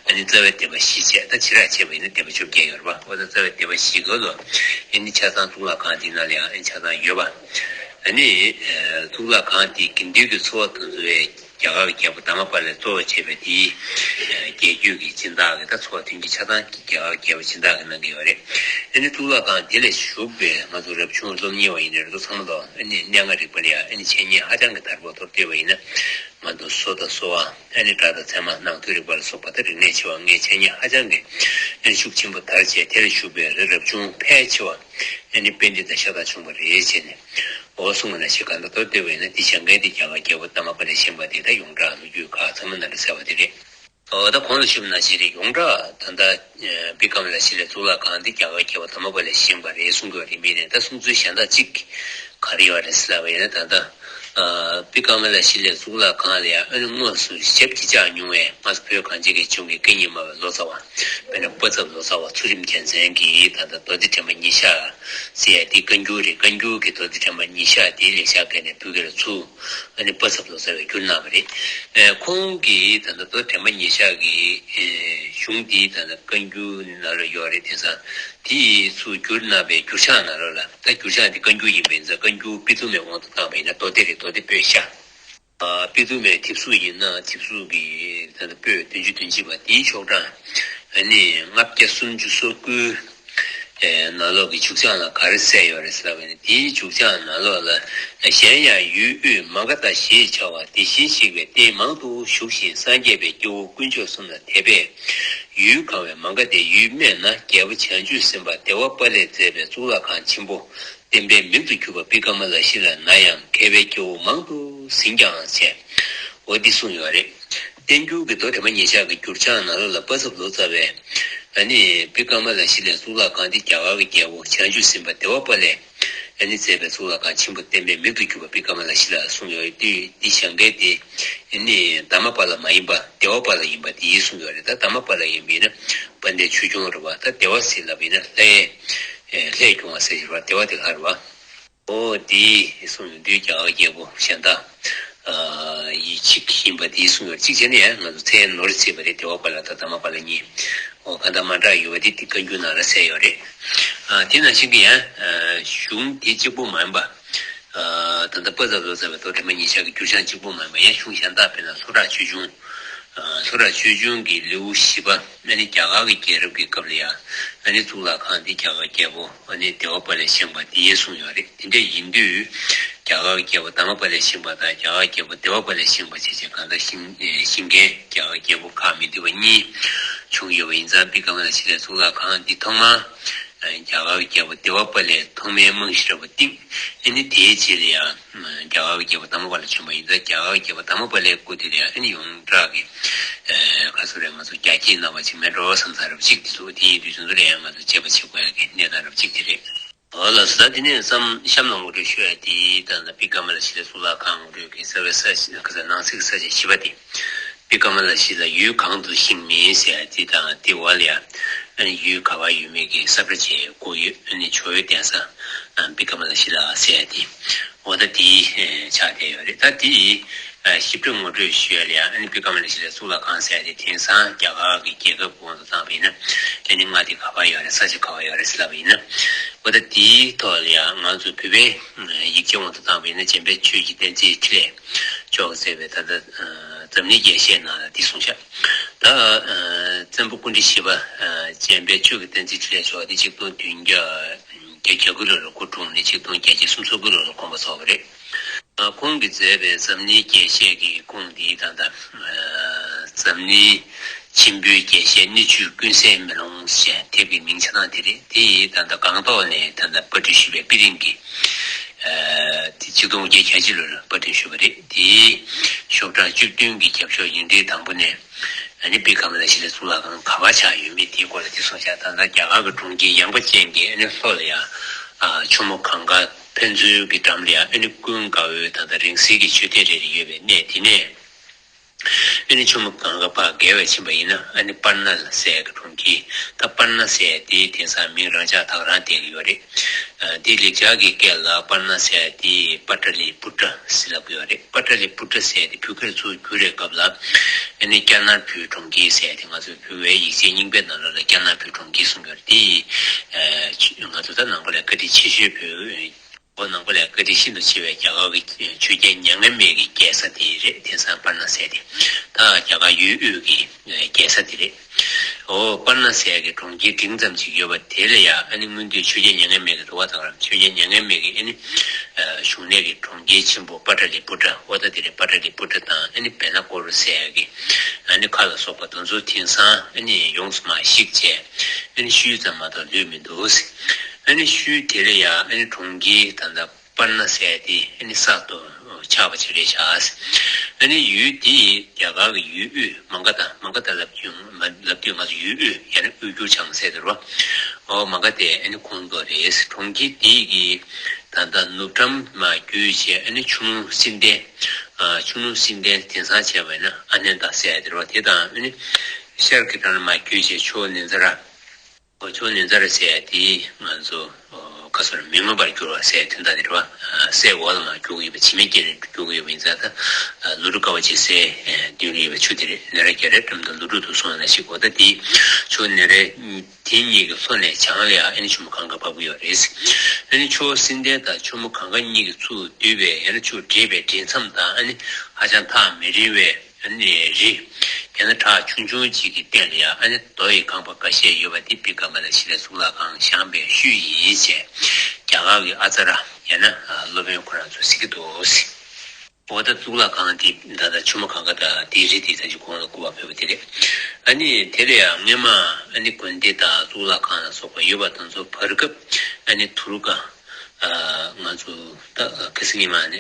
ཨ་ནི་རྩ་བའི་སྡེ་པ་བཞི་བྱས། ད་བྱེ་བྲག་བྱས་པ་ཡིན་ན་སྡེ་པ་བཅོ་བརྒྱད་ཡོད་རེད་པ། འོ་ད་རྩ་བའི་སྡེ་པ་བཞི་ག་ལོ་ཨ་ནི་ཆ་ཚང་གཙུག་ལག་ཁང་དེ་ནང་ལ་ཡང་ཨ་ནི་ཆ་ཚང་ཡོད་པ། ཨ་ནི་གཙུག་ལག་ཁང་དེའི་དགེ་འདུན་གྱི་ཚོགས་དེ་ཚོའི་རྒྱ་གར་གྱི་རྒྱལ་པོ་དྷརྨ་པཱ་ལས་གཙོ་བོ་བྱས་པའི་དེའི་རྒྱལ་བརྒྱུད་ཀྱི་སྦྱིན་བདག་གི་ད་ཚོགས་མཐུན་གྱི་ཆ་ཚང་གི་རྒྱ་གར་རྒྱལ་པོ་སྦྱིན་བདག་གིས་གནང་གི་ཡོད་རེད། ཨ་ནི་གཙུག་ལག་ཁང་དེ་ལ་བཞུགས་པའི་ང་ཚོ་རབ་བྱུང་སློབ་གཉེར་བ་ཡིན་ནའི་རེད། ཚང་མ་ལོ་ཨ་ནི་གནས་ལྔ་རིག་པ་ལ་ཡང་ཨ་ནི་འཆད་ཉན་ཧ་ཅང་གི་དར་པོ་ཐོབ་བསྡད་པ་ཡིན་ན་ང་ཚོ་བཟོ་དང་གསོ་བ་ཨ་ནི་སྒྲ་དང་ཚད་མ་ནང་དོན་རིག་པ་ལ་སོགས་པ་ད་རིག་གནས་ཆེ་བ་ལྔའི་འཆད་ཉན་ཧ་ཅང་གི་ཨ་ནི་ཤུགས་ཆེན་པོ་དར་བྱས། དེ་ལ་བཞུགས་པའི་རབ་བྱུང་ཕལ་ཆེ་བ་ཨ་ནི་དཔལ་ལྡན་དང་ཤ་སྟག་བྱུང་བ་རེད་བྱས་ནས། འོ་གསུངས་པ་ནང་བཞིན་གང་ལྟར་མདོར་བསྡུས་པ་ཡིན་ན་འདི་བཞེངས་མཁན་དེ་རྒྱ་གར་རྒྱལ་པོ་དྷརྨ་པཱ་ལས་བཞེངས་པ་དེ་ད་ཡོངས་གྲགས་ལོ་རྒྱུས་ཁག་ཚང་མ་ནང་ལ་གསལ་བ་དེ་རེད། འོ་ད་གོང་ལ་ཞུས་པ་ནང་བཞིན་རེད། ཡོངས་གྲགས་ད་ལྟ་བི་ཀ་མ་ལ་ཤཱི་ལའི་གཙུག་ལག་ཁང་འདི་རྒྱ་གར་རྒྱལ་པོ་དྷརྨ་པཱ་ལས་བཞེངས་པ་རེད་གསུང་གི་ཡོད་རེད། མིན་ནས་ད་གསུང་ཚུལ་གཞན་དག་ཅིག་ག་རེ་ཡོད་རེད་ཟེར་ལབ་པ་ཡིན་ན། ད་ལྟ་བི་ཀ་མ་ལ་ཤཱི་ལའི་གཙུག་ལག་ཁང་ལ་ཡང་ཨ་ནི་དངོས་སུ་ཞབས་ཀྱིས་བཅགས་མྱོང་བའི་ང་ཚོ་བོད་གངས་ཅན་གྱི་ལྗོངས་ཀྱི་སྐད་གཉིས་སྨྲ་བའི་ལོ་ཙཱ་བ། དཔེར་ན་པ་ཚབ་ལོ་ཙཱ་བ་ཚུལ་ཁྲིམས་རྒྱལ་མཚན་གྱིས་ད་ལྟ་མདོ་སྡེ་དྲན་པ་ཉེར་བཞག་ཟེར་ཡ་དེ་བཀའ་འགྱུར་རེད། བཀའ་འགྱུར་གྱི་མདོ་སྡེ་དྲན་པ་ཉེར་བཞག་དེའི་ལེགས་སྦྱར་སྐད་ནས་བོད་སྐད་ལ་ཚུར་ཨ་ནི་པ་ཚབ་ལོ་ཙཱ་བས་བསྒྱུར་གནང་བ་རེད། ཨེ་ཁོང་གིས་ད་ལྟ་མདོ་སྡེ་དྲན་པ་ཉེར་བཞག་གི་ཨེ་གཞུང་འདི་ད་ལྟ་བཀའ་འགྱུར་ནང་ལ་ཡོད་རེད། དེང་སང་དེ་ཚུར་བསྒྱུར་གནང་བའི་འགྱུར་བྱང་ནང་ལོགས་ལ། ད་འགྱུར་བྱང་འདི་བཀའ་འགྱུར་ཡིན་པ་ཡིན་ཙང་། བཀའ་འགྱུར་པི་ཏུ་མའི་དབང་དུ་བཏང་བ་ཡིན་ན་མདོ་སྡེ་རེད། མདོ་སྡེ་པོད་ཤ། ཨ་པི་ཏུ་མའི་དེབ་གཟུགས་ཡིན་ན་དེབ་གཟུགས་ཀྱི་ད་ལྟ་པོད་བདུན་ཅུ་དོན་གཅིག་པ་དེའི་ཤོག་གྲངས་ཨ་ནི་ལྔ་བརྒྱ་སུམ་ཅུ་སོ་དགུ། ཨེ་ནང་ལོགས་ཀྱི་མཇུག་བྱང་ལ་ག་རེ་གསལ་ཡོད་རེད་ཟེར་བ་ནི། དེའི་མཇུག་བྱང་ནང་ལོགས་ལ། གཞན་ཡང་ཡུལ་དབུས་མ་ག་དྷ་ཞེས་བྱ་བ་དེ་བཞིན་གཤེགས་པའི་རྟེན་མང་དུ་བཞུགས་ཤིང་། སངས་རྒྱས་པའི་སྐྱེ་བོ་དཀོན་མཆོག་གསུམ་ལ་དད་པས་ཡུལ་གང་བའི་མ་ག་དྷའི་ཡུལ་སྨད་ན་རྒྱལ་པོ་བྱང་ཆུབ་སེམས་དཔའ་དེ་བ་པཱ་ལས་མཛད་པའི་གཙུག་ལག་ཁང་ཆེན་པོ་བསྟན་པའི་མིང་དུ་གྱུར་པ་བི་ཀ་མ་ལ་ཤཱི་ལ་ན་ཡང་མཁས་པའི་སྐྱེ་བོ་མང་དུ་ཟིན་ཀྱང་ཟེར། འོ་འདི་གསུངས་ཡོད་རེད། བསྟན་འགྱུར་གྱི་མདོ་དྲན་པ་ཉེར་བཞག་གི་འགྱུར་བྱང་ནང་ལོགས་ལ་པ་ཚབ་ལོ་ཙཱ་བས་ཨ་ནི་བི་ཀ་མ་ལ་ཤཱི་ལའི་གཙུག་ལག་ཁང་འདི་རྒྱ་གར་གྱི་རྒྱལ་པོ་བྱང་ཆུབ་སེམས་དཔའ་དེ་བ་པཱ་ལས་ཨ་ནི་མཛད་པའི་གཙུག་ལག་ཁང་ཆེན་པོ་བསྟན་པའི་མིང་དུ་གྱུར་པ་བི་ཀ་མ་ལ་ཤཱི་ལ་གསུངས་ཡོད་དུས། འདི་བཞེངས་མཁན་དེ་ཨ་ནི་དྷརྨ་པཱ་ལ་མ་ཡིན་པ་དེ་བ་པཱ་ལ་ཡིན་པ་དེ་ཡིན་གསུངས་ཡོད་རེད། ད་དྷརྨ་པཱ་ལ་ཡིན་པ་ཡིན་ན་དཔལ་ལྡན་ཆོས་སྐྱོང་རེད་བ། ད་དེ་བ་ཟེར་ལབ་པ་ཡིན་ན་ལྷའི་ལྷས་སྐྱོང་བ་ཟེར་གྱི་རེད་བ། དེ་བ་དེ་ལྷ་རེད་བ། ཨོ་དེ་གསུངས་ཡོང་དུས་རྒྱ་གར་རྒྱལ་པོ་གཞན་དག་ཡིད་ཆེས་ཡིན་པ་དེ་གསུངས་ཡོད། གཅིག་བྱས་ནས་ང་ཚོ་ཚེ་ནོར་བྱས་པ་རེད། དེ་བ་པ་ལ་དང་དྷ་རྨ་པ་ལ་གཉིས། ཨོ་གང་ལྟར་མ་འདྲ་ཡོད་པ་དེ་དེ་བཀའ་འགྱུར་ནང་ལ་གསལ་ཡོད་རེད། དེ་ནང་བཞིན་གྱི་ཡང་གཞུང་དེ་གཅིག་པུ་མ་ཡིན་པ། ད་ལྟ་པ་ཛ་ལོ་ཙཱ་བའི་མདོ་དྲི་མ་ཉིད་བཞག་གི་འགྱུར་བྱང་གཅིག་པུ་མ་ཡིན་པ་ཡང་གཞུང་གཞན་དག་དཔེར་ན་ལྷོ་བྲག་ཆོས་འབྱུང་། ལྷོ་བྲག་ཆོས་འབྱུང་གི་ལེའུ་བཞི་པ་ཨ་ནི་རྒྱ་གར་གྱི་རྒྱལ་རབས་ཀྱི་སྐབས་ལ་ཡང་ཨ་ནི་གཙུག་ལག་ཁང་འདི་རྒྱ་གར་རྒྱལ་པོ་ཨ་ནི་བདེ་བ་དཔལ་ལས་བཞེངས་པ་དེ་གསུངས་ཡོད་རེད། དེ་འདྲ་ཡིན་དུས་རྒྱ་གར་གྱི་རྒྱལ་པོ་དྷ་རྨ་དཔལ་ལས་བཞེངས་པ་དང་རྒྱ་གར་གྱི་རྒྱལ་པོ་བདེ་བ་དཔལ་ལས་བཞེངས་པ་བྱས་བྱས་གང་ལྟར་བཞེངས་བཞེངས་མཁན་རྒྱ་གར་གྱི་རྒྱལ་པོ་ཁག་མི་འདུས་པ་གཉིས་བྱུང་ཡོད་པ་ཡིན་ཙང་བི་ཀ་མ་ལ་ཤཱི་ལའི་གཙུག་ལག་ཁང་འདི་ཐོག་མར། རྒྱ་གར་གྱི་རྒྱལ་པོ་བདེ་བ་དཔལ་ལས་ཐོག་མའི་རྨང་གཞི་འདྲ་བོ་བཏིང་། ཨ་ནི་དེའི་རྗེས་ལ་ཡང་རྒྱ་གར་གྱི་རྒྱལ་པོ་དྷ་རྨ་པ་ལ་བྱོན་པ་ཡིན་ཙང་རྒྱ་གར་གྱི་རྒྱལ་པོ་དྷ་རྨ་པ་ལའི་སྐུ་དེ་ལ་ཡང་ཨ་ནི་ཡོངས་གྲགས་ཀྱི་ཁ་སོ་རེ་ང་ཚོ་རྒྱ་སྐྱེད་གནང་བ་ཅིག་མེད་འགྲོ་བསམ་ས་རབ་ཅིག་དེ་ཚོ་དེ་ཡིན་དུས་ཚོད་ཚོད་ལ་ཡང་ང་ཚོ་དཔྱད་པ་བྱེད་དགོས་ཡ་གི་གནས་སྟངས་རབ་ཅིག་དེ་རེད། ཨོ་ལགས་སོ། ད་དེ་ནས་བསམ་གཤམ་ལ་ངོ་སྤྲོད་ཞུ་ཡ་དེ་ད་ལྟ་བི་ཀ་མ་ལ་ཤཱི་ལའི་གཙུག་ལག་ཁང་ངོ་སྤྲོད་ཀྱི་རྩ་བའི་ས་ཞིག་ནང་གསེས་ཀྱི་ས་བཅད་བཞི་པ་དེ། བི་ཀ་མ་ལ་ཤཱི་ལ་ཡུལ་གང་དུ་ཞིང་མེད་ཟེར་ཡ་དེ་དང་དེ་འོག་ལ་ཡ་ཨ་ནི་ཡུལ་ག་བ་ཡོད་མེད་ཀྱི་ས་ཁྲ་བཅས་སྐོར་ཡོད། ཨ་ནི་ཇོ་བོའི་གདན་ས་བི་ཀ་མ་ལ་ཤཱི་ལ་ཟེར་ཡ་དེ་འོ་ད་དེ་ཆགས་བསྡད་ཡོད་རེད། ད་དེ་ཞིབ་ཕྲ་ངོ་སྤྲོད་ཞུ་ཡ་ལ་ཡ་ཨ་ནི་བི་ཀ་མ་ལ་ཤཱི་ལའི་གཙུག་ལག་ཁང་ཟེར་ཡ་དེ་དེང་སང་རྒྱ་གར་གྱི་རྒྱལ་ཁབ་དབང་དུ་བཏང་བ་ཡིན་ན་ཨ་ནི་མངའ་སྡེ་ག་བ་ཡོད་རེད། ས་ཆ་ག་བ་ཡོད་རེད་ཟེར་ལབ་པ་ཡིན་ན་འོ་ད་དེའི་ཐོག་ལ་ཡ་ང་ཚོ་བོད་པའི་ཡིག་ཆ་དབང་དུ་བཏང་བ་ཡིན་ན་འཇམ་དཔལ་ཆོས་ཀྱི་བསྟན་རྩིས་འཕྲིན་ལས་ཅོག་ཟེར་བའི་ད་ལྟ་འཛམ་གླིང་རྒྱས་བཤད་ནང་ལ་འདི་གསུངས་ཤག་ད་བཙན་པོ་སྐུ་ཕྲེང་བཞི་པ་འཇམ་དཔལ་ཆོས་ཀྱི་བསྟན་རྩིས་འཕྲིན་ལས་མཆོག་འདི་ཆིག་སྟོང་བདུན་བརྒྱ་བརྒྱད་ཅུ་གྱ་དགུ་ལོ་ལ་སྐུ་འཁྲུངས་ནས་ཆིག་སྟོང་བརྒྱད་བརྒྱ་སུམ་ཅུ་སོ་དགུ་ལོ་ལ་དགོངས་པ་རྫོགས་པ་རེད། ཁོང་གིས་མཛད་པའི་འཛམ་གླིང་རྒྱས་བཤད་ཀྱི་ཁུངས་འདི་ད་ལྟ་འཛམ་གླིང་ཆེན་པོའི་རྒྱས་བཤད་སྣོད་བཅུད་ཀུན་གསལ་མེ་ལོང་ཞེས་དེབ་ཀྱི་མིང་ཆ་ཚང་དེ་རེད། དེ་ཡིས་ད་ལྟ་སྒང་ཏོག་ནས་ད་ལྟ་པར་སྐྲུན་ཞུས་པའི་པི་ལིང་གི་དེ་ཆིག་སྟོང་དགུ་བརྒྱ་གྱ་གཅིག་ལོར་པར་སྐྲུན་ཞུས་པ་རེད། དེའི་ཤོག་གྲངས་བཅུ་བདུན་གྱི་རྒྱབ་ཤོག་ཡིག་ཕྲེང་དང་པོ་ནས་ཨ་ནི་བི་ཀ་མ་ལ་ཤཱི་ལའི་གཙུག་ལག་ཁང་ག་པར་ཆགས་ཡོད་མེད་དེའི་སྐོར་ལ་དེ་གསུངས་ཤག་ད་ལྟ་རྒྱ་གར་གྱི་གྲོང་ཁྱེར་ཡངས་པ་ཅན་གྱི་ཨ་ནི་ལྷོ་ལ་ཡང་ཆུ་མོ་གངྒཱ་ཕན་ཚུན་གྱི་འགྲམ་ལ་ཡང་ཨ་ནི་ཀུན་དགའ་བོའི་ད་ལྟ་རིང་བསྲེལ་གྱི་མཆོད་རྟེན་རེ་རེ་ཡོད་པའི་གནས་དེ་ནས། ཨ་ནི་ཆུ་མོ་གངྒཱ་ཕར་བརྒལ་བར་ཕྱིན་པ་ཡིན་ན་ཨ་ནི་པར་ན་ཟེར་གྱི་གྲོང་ཁྱེར། ད་པར་ན་ཟེར་དེ་དེང་སང་མིང་རང་ཆགས་ད་ག་རང་བསྡད་ཀྱི་ཡོད་རེད། ཨ་དེ་ལེགས་སྦྱར་གྱི་སྐད་ལ་པར་ན་ཟེར་དེ་པ་ཏྲ་ལི་པུ་ཏྲ་ཟེར་ལབ་ཀྱི་ཡོད་རེད། པ་ཏྲ་ལི་པུ་ཏྲ་ཟེར་དེ་བོད་སྐད་ཚུར་བསྒྱུར་བའི་སྐབས་ལ་ཨ་ནི་ཀྱ་ནར་བུའི་གྲོང་ཁྱེར་ཟེར་དེ་ང་ཚོའི་བོད་པའི་ཡིག་ཆའི་རྙིང་པའི་ནང་ལོགས་ལ་ཀྱ་ནར་བུའི་གྲོང་ཁྱེར་གསུང་གི་ཡོད་རེད། དེ་ཡིས་ཨ་ང་ཚོ་ད་ནང་པ་ལ་བཀའ་དྲིན་ཆེ་ཤོས་བོད། ཨོ་ནང་པ་ལ་བཀའ་དྲིན་ཤིན་ཏུ་ཆེ་བའི་རྒྱ་གར་གྱི་ཆོས་རྒྱལ་མྱ་ངན་མེད་ཀྱི་རྒྱལ་ས་དེ་རེད། དེང་སང་པར་ན་ཟེར་དེ། ད་རྒྱ་གར་ཡུལ་དབུས་ཀྱི་རྒྱལ་ས་དེ་རེད། ཨོ་པར་ན་ཟེར་གྱི་གྲོང་ཁྱེར་འབྲིང་ཙམ་ཞིག་ཡོད་པ་དེ་ལ་ཡང་ཨ་ནི་སྔོན་དུས་ཆོས་རྒྱལ་མྱ་ངན་མེད་ཀྱི་འདུལ་བ་དང་རམ་ཆོས་རྒྱལ་མྱ་ངན་མེད་ཀྱི་ཨ་ནི་བཞུགས་གནས་ཀྱི་གྲོང་ཁྱེར་ཆེན་པོ་པ་ཏྲ་ལི་པུ་ཏྲ་ཨོ་ད་དེ་རེད། པ་ཏྲ་ལི་པུ་ཏྲ་དང་ཨ་ནི་བེ་ན་ཀོར་ཟེར་གྱི་ཨ་ནི་ཁ་ལ་སོགས་པ་དེ་ཚོ་དེང་སང་ཨ་ནི་ཡོངས་སུ་མ་ཞིག་བྱས་ཨ་ནི་ཤུལ་ཙམ་མ་གཏོགས་ལུས་མི་འདུག་ཨ་ནི་ཤུལ་དེ་ལ་ཡང་ཨ་ནི་གྲོང་ཁྱེར་ད་ལྟ་པར་ན་ཟེར་དེ་ཨ་ནི་གསར་དུ་ཆགས་པ་ཅིག་རེད་ཤག་ཨ་ནི་ཡུལ་དེ་རྒྱ་གར་གྱི་ཡུལ་དབུས་མ་ག་དྷ། མ་ག་དྷ་ལབ་དུས་ལབ་དུས་ང་ཚོ་ཡུལ་དབུས་ཡང་ན་དབུས་འགྱུར་བྱང་ཟེར་དེ་རེད་བ། ཨོ་མ་ག་དྷ་ཨ་ནི་ཁོངས་གཏོགས་རེད། གྲོང་ཁྱེར་དེ་གི་ད་ལྟ་ནུབ་འགྲམ་མར་བརྒྱུད་བྱས་ཨ་ནི་ཆུ་ཀླུང་བསིལ་ལྡན། ཆུ་ཀླུང་བསིལ་ལྡན་དེང་སང་བྱས་པ་ཡིན་ན་ཨ་ནན་ད་ཟེར་དེ་རེད་བ། དེ་དང་ཨ་ནི་ཤར་གྱི་འགྲམ་ལ་མར་བརྒྱུད་བྱས་ཆུ་བོ་ནེན་ཙ་ར། ཆུ་བོ་ནེན་ཙ་ར་ཟེར་ཡ་དེ་ང་ཚོ་ཁ་སོར་མི་མངོན་པར་གྱུར་བ་ཟེར་དོན་དག་དེ་རེད་བ། སའི་འོག་ལ་མར་རྒྱུག་གི་ཡོད་པ་བྱེ་མའི་རྐྱེན་ལས་རྒྱུག་གི་ཡོད་པ་ཡིན་ཙང་ད་ལུ་གུ་དཀའ་བ་སྤྱད་སའི་མདུན་ལ་ཡོད་པའི་ཆུ་དེ་རེད། ནེ་ར་རྒྱ་རའི་འགྲམ་དུ་ལུ་གུ་དུ་སོང་ཡ་ན་ཞིག་གོ། ད་དེ་ཆུ་ནེ་ར་དེ་གཉིས་ཀྱི་ལྷོ་ནས་བྱང་ལ་ཡ་ཨ་ནི་ཆུ་མོ་གངྒཱ་བབས་ཀྱི་ཡོད་རེད། ཨ་ནི་ཆུ་བོ་བསིལ་ལྡན་དང་ཆུ་མོ་གངྒཱ་གཉིས་ཀྱི་ཚུར་བསྡུས་པའི་ཡང་ན་ཆུ་འདྲེས་པའི་འདྲེས་མཚམས་དང་ཨ་ནི་ཧ་ཅང་ཐག་མི་རིང་བའི་ཨ་ནི་རི། ཡང་ན་བྲག་ཆུང་ཆུང་ཅིག་གི་སྟེང་ལ་ཡང་ཨ་ནི་རྡོ་ཡི་ཁང་པ་འགའ་ཤས་ཡོད་པ་འདི་བི་ཀ་མ་ལ་ཤི་ལའི་གཙུག་ལག་ཁང་བཞེངས་པའི་ཤུལ་ཡིན་ཞེས་རྒྱ་གར་གྱི་ཨ་ཙ་ར་ཡང་ན་སློབ་དཔོན་ཁོ་རང་ཚོས་ཟེར་གྱི་འདུག་འོ་ད་གཙུག་ལག་ཁང་འདི་ད་ལྟ་ཆུ་མོ་གངྒཱ་དང་དེའི་རི་དེ་ད་ཅི་གོང་ལ་བསྐུར་བ་ཕེབས་པ་དེ་རེད། ཨ་ནི་དེ་ལ་ཡང་སྔོན་མ་ཨ་ནི་དགོན་སྡེ་དང་གཙུག་ལག་ཁང་ལ་སོགས་པ་ཡོད་པ་དེ་ཚོ་བར་སྐབས་ཨ་ནི་དུར་ཁ། ང་ཚོ་ད་ཁ་སང་ཉི་མ་ནས་